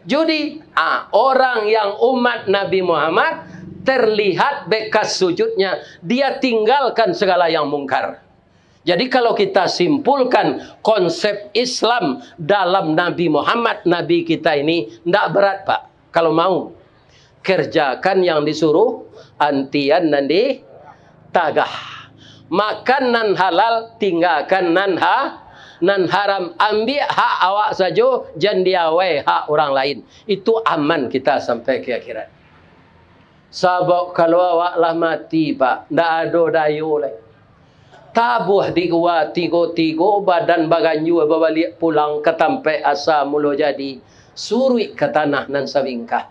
judi. Ah, orang yang umat Nabi Muhammad terlihat bekas sujudnya, dia tinggalkan segala yang mungkar. Jadi, kalau kita simpulkan konsep Islam dalam Nabi Muhammad, Nabi kita ini, ndak berat, Pak. Kalau mau, kerjakan yang disuruh, antian nan ditagah. Makan nan halal, tinggakan nan ha-, nan haram. Ambiak hak awak sajo, jan diawai hak urang lain. Itu aman kita sampai ka akhirat. Sabab kalau awak lah mati, Pak, ndak ado dayo lai. Tabuah di gua tigo-tigo, badan baganjua babaliak pulang ka tampek asa mulo jadi, suruik ka tanah nan sabingkah.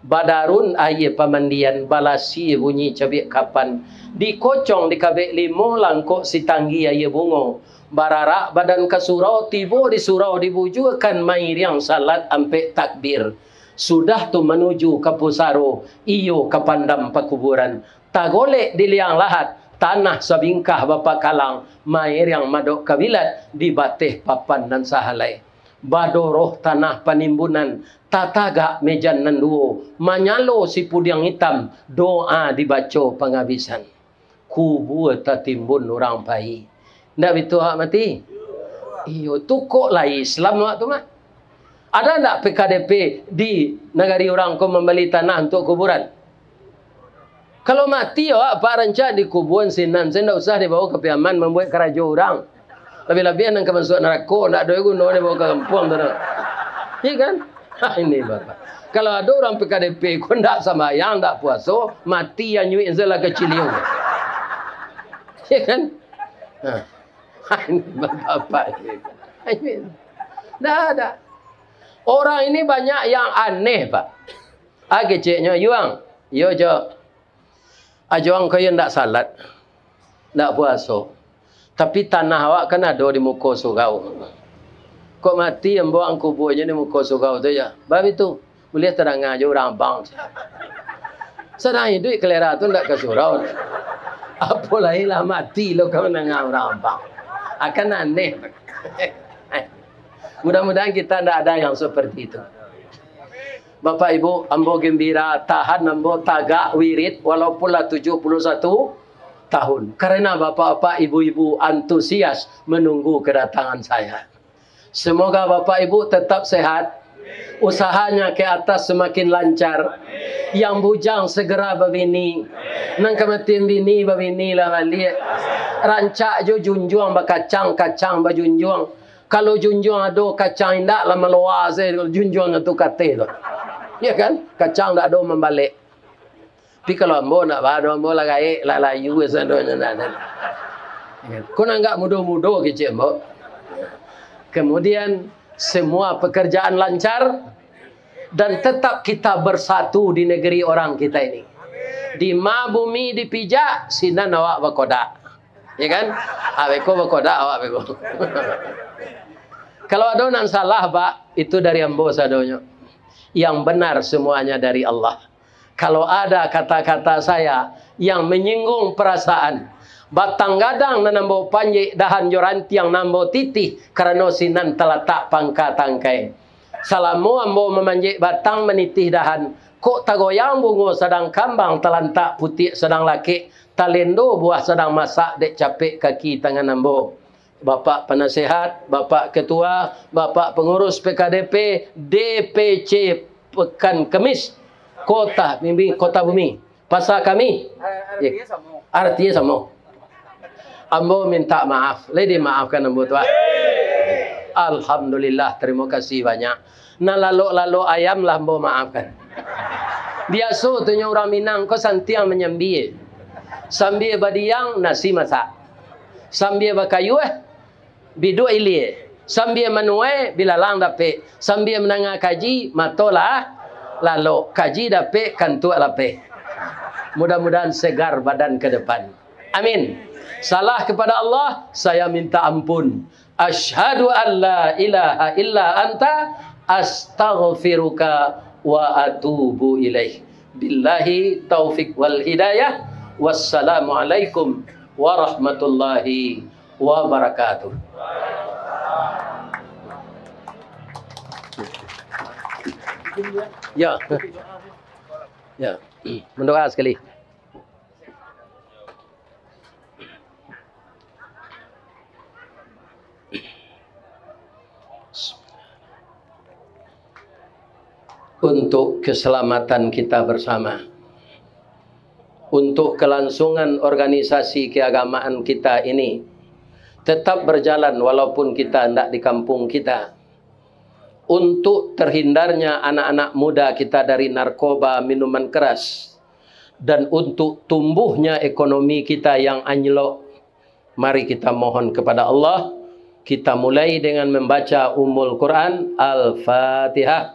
Badarun aia pamandian, balasi bunyi cabiak kapan, dikocong dikabek limo, langkok sitanggi aia bungo. Bararak badan ka surau, tibo di surau dibujuakan mairiang salat ampek takbir. Sudah tu manuju ka pusaro, iyo ka pandam pakuburan. Tagolek di liang lahat, tanah sabingkah bapakalang, mairiang madok kabilat di bateh papan nan sahalai. Badoroh tanah panimbunan, tatagak mejan nan duo, manyalo sipudiang itam, doa dibaco pangabisan. Kubua tatimbun urang pai. Ndak bitu awak mati? Iyo, tu kok lai Islam awak tu mah? Ada ndak P K D P di nagari urang ko mambali tanah untuak kuburan? Kalau mati awak, Pak, rancak dikubuan sinan, se ndak usah dibawa ka Piaman mambuek karajo urang. Labiah-labiah nan ka masuak narako, ndak ado guno dibawa ka kampuang tu, nah. Iya kan? Ha, ini Bapak. Kalau ado urang P K D P ko ndak sambayang, ndak puaso, mati anyuik se lah kaciliau. Iya kan? Nah. Ha, ini Bapak ini. Anyuik. Ndak ada. Orang ini banyak yang aneh, Pak. Ah, keceknyo, Yuang. Yo, Jo. Ajo ang ko iyo ndak salat, ndak puaso. Tapi tanah awak kan ado di muko surau. Kok mati ambo ang kubuanyo di muko surau tu, yo? Bab itu, buliah tadanga jo urang abang. Sadang iduik kalera tu ndak ka surau. Apo lai lah mati lo ka mandanga urang abang. Akan aneh. Mudah-mudahan kita ndak ada yang seperti itu. Bapak Ibu, ambo gembira, tahan ambo tagak wirid walaupun lah tujuh puluh satu tahun. Karena bapak-bapak, ibu-ibu antusias menunggu kedatangan saya. Semoga bapak ibu tetap sehat, usahanya ke atas semakin lancar, yang bujang segera babini, nan kamatian bini babini lah baliak. Rancak jo junjuang bakacang, kacang bajunjuang. Kalau junjuang ado, kacang indak lah maloa se, junjuang tu kateh tu. Ya kan? Kacang ndak ado mambalek. Tapi kalau ambo ndak ba ado, ambo lah gaek, lah layu sadonyo ndak ado. Ya kan? Ko nan agak mudo-mudo kecek ambo. Kemudian, semua pekerjaan lancar dan tetap kita bersatu di negeri orang kita ini. Di ma bumi dipijak, sinan awak bakodak. Ya kan? Awak beko bakodak, awak beko. Kalau ado nan salah, Pak, itu dari ambo sadonyo. Yang benar semuanya dari Allah. Kalau ada kata-kata saya yang menyinggung perasaan, batang gadang nan ambo panjek, dahan jo rantiang nan ambo titih, karano sinan talatak pangka tangkai. Salamo ambo mamanjek batang, manitih dahan, kok tagoyang bungo sadang kambang, talantak putiak sadang lakek, talendo buah sadang masak dek capek kaki tangan ambo. Bapak Penasehat, Bapak Ketua, Bapak Pengurus P K D P, D P C Pekan Kemis, Kota Bumi, Kota Bumi, Pasar Kami. Artinya samo. Ambo minta maaf, lai dimaafkan ambo tu, ah. Alhamdulillah, tarimo kasih banyak. Nan lalok-lalok ayam lah ambo maafkan. Biaso tu nyo urang Minang ko santiang manyambia. Sambia badiang, nasi masak. Sambia bakayuah, biduak ilia. Sambia manuai, bilalang dapek. Sambia mandanga kaji, mato lah lalok. Kaji dapek, kantuak lapeh. Mudah-mudahan segar badan ke depan. Amin. Salah kepada Allah, saya minta ampun. Asyhadu an la ilaha illa anta, astaghfiruka wa atubu ilaih. Billahi taufik wal hidayah. Wassalamualaikum warahmatullahi wabarakatuh. Ya. Ya. Mendoa sekali. Untuk keselamatan kita bersama, untuk kelangsungan organisasi keagamaan kita ini tetap berjalan walaupun kita ndak di kampung kita, untuk terhindarnya anak-anak muda kita dari narkoba, minuman keras, dan untuk tumbuhnya ekonomi kita yang anjlok, mari kita mohon kepada Allah. Kita mulai dengan membaca Ummul Quran, Al-Fatihah.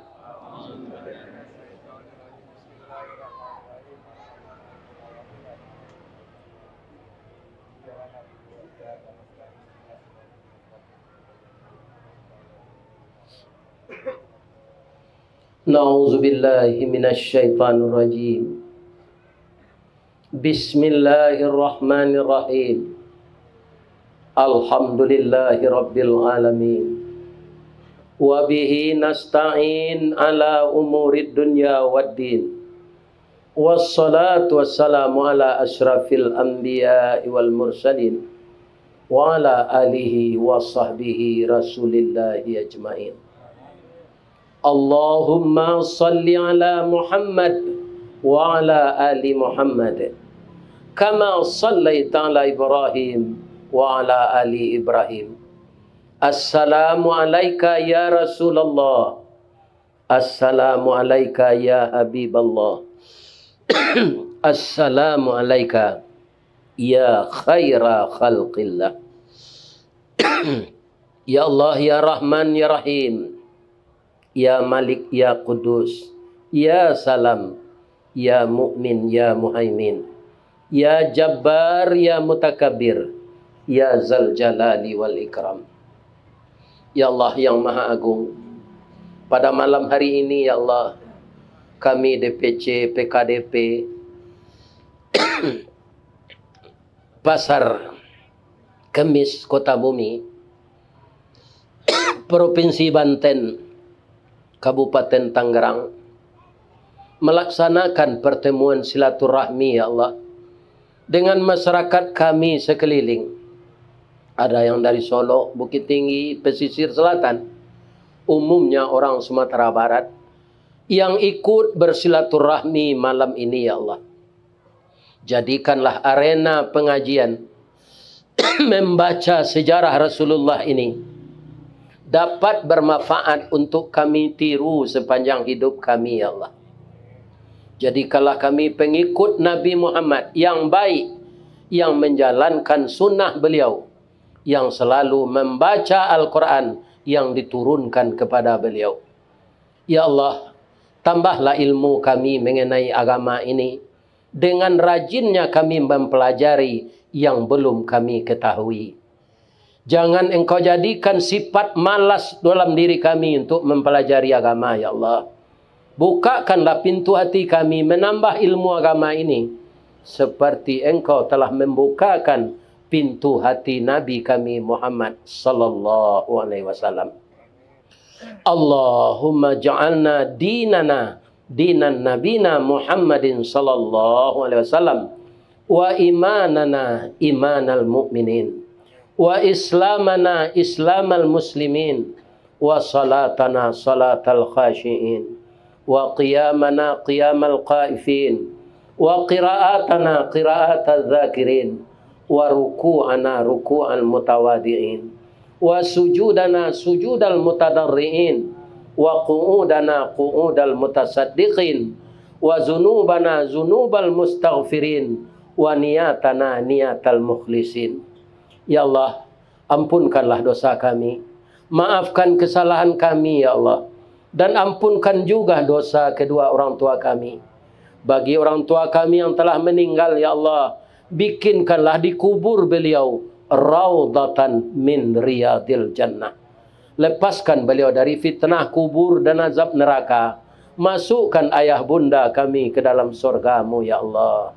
Na'udzubillahi minasyaitonirrajim. Bismillahirrahmanirrahim. Alhamdulillahirabbil alamin. Wa bihi nasta'in ala umurid dunya waddin. Wassalatu wassalamu ala asyrafil anbiya'i wal mursalin, wa ala alihi wa sahbihi rasulillahi ajmain. Allahumma salli ala Muhammad wa ala ali Muhammad, kama sallaita ala Ibrahim wa ala ali Ibrahim. Assalamu alaika ya Rasulullah. Assalamu alaika ya Habiballah. Assalamu alaika ya khaira khalqillah. Ya Allah, ya Rahman, ya Rahim, ya Malik, ya Qudus, ya Salam, ya Mukmin, ya Muhaimin, ya Jabbar, ya Mutakabbir, ya Zal Jalali wal Ikram. Ya Allah yang Maha Agung, pada malam hari ini, ya Allah, kami D P C P K D P Pasar Kemis, Kota Bumi, Provinsi Banten, Kabupaten Tangerang, melaksanakan pertemuan silaturahmi, ya Allah, dengan masyarakat kami sekeliling. Ada yang dari Solok, Bukittinggi, Pesisir Selatan, umumnya orang Sumatera Barat, yang ikut bersilaturahmi malam ini, ya Allah. Jadikanlah arena pengajian membaca sejarah Rasulullah ini dapat bermanfaat untuk kami tiru sepanjang hidup kami, ya Allah. Jadikanlah kami pengikut Nabi Muhammad yang baik, yang menjalankan sunnah beliau, yang selalu membaca Al-Quran yang diturunkan kepada beliau. Ya Allah, tambahlah ilmu kami mengenai agama ini, dengan rajinnya kami mempelajari yang belum kami ketahui. Jangan Engkau jadikan sifat malas dalam diri kami untuk mempelajari agama, ya Allah. Bukakanlah pintu hati kami menambah ilmu agama ini, seperti Engkau telah membukakan pintu hati Nabi kami Muhammad sallallahu alaihi wasallam. Allahumma ja'alna dinana dinan nabina Muhammadin sallallahu alaihi wasallam, wa imanana imanal mu'minin, wa islamana islamal muslimin, wa salatana salatal khashi'in, wa qiyamana qiyamal khaifin, wa qira'atana qira'atadz dzakirin, wa ruku'ana ruku'al mutawadi'in, wa sujudana sujudal mutadarri'in, wa qu'udana qu'udal mutasaddiqin, wa zunubana zunubal mustaghfirin, wa niyatana niyatal mukhlisin. Ya Allah, ampunkanlah dosa kami, maafkan kesalahan kami, ya Allah, dan ampunkan juga dosa kedua orang tua kami. Bagi orang tua kami yang telah meninggal, ya Allah, bikinkanlah di kubur beliau raudatan min riyadil jannah. Lepaskan beliau dari fitnah kubur dan azab neraka. Masukkan ayah bunda kami ke dalam surga-Mu, ya Allah.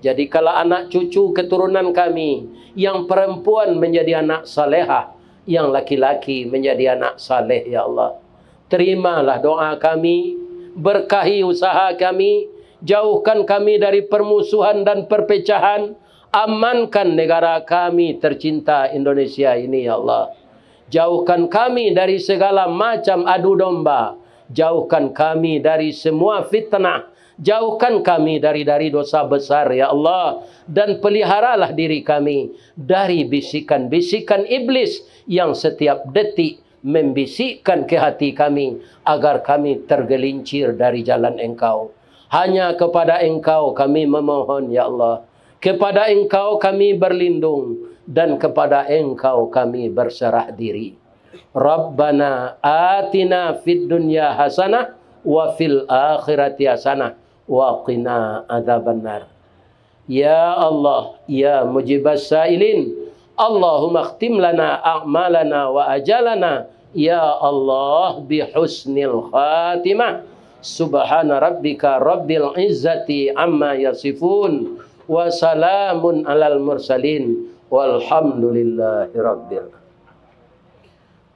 Jadikanlah anak cucu keturunan kami, yang perempuan menjadi anak salehah, yang laki-laki menjadi anak saleh, ya Allah. Terimalah doa kami, berkahi usaha kami, jauhkan kami dari permusuhan dan perpecahan, amankan negara kami tercinta Indonesia ini, ya Allah. Jauhkan kami dari segala macam adu domba, jauhkan kami dari semua fitnah, jauhkan kami dari, dari dosa besar, ya Allah, dan peliharalah diri kami dari bisikan-bisikan iblis yang setiap detik membisikkan ke hati kami, agar kami tergelincir dari jalan Engkau. Hanya kepada Engkau kami memohon, ya Allah. Kepada Engkau kami berlindung, dan kepada Engkau kami berserah diri. Rabbana atina fid dunya hasanah, wa fil akhirati hasanah, wa qina adzabannar. Ya Allah, ya mujibas sailin, Allahumma khtim lana a'malana wa ajalana, ya Allah, bi husnil khatimah. Subhana rabbika rabbil izzati amma yasifun. Wa salamun alal mursalin. Walhamdulillahi rabbil.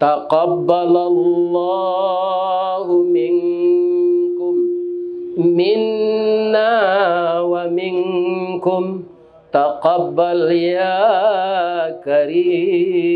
Taqabbalallahu minkum, minna wa minkum. Taqabbal ya karim.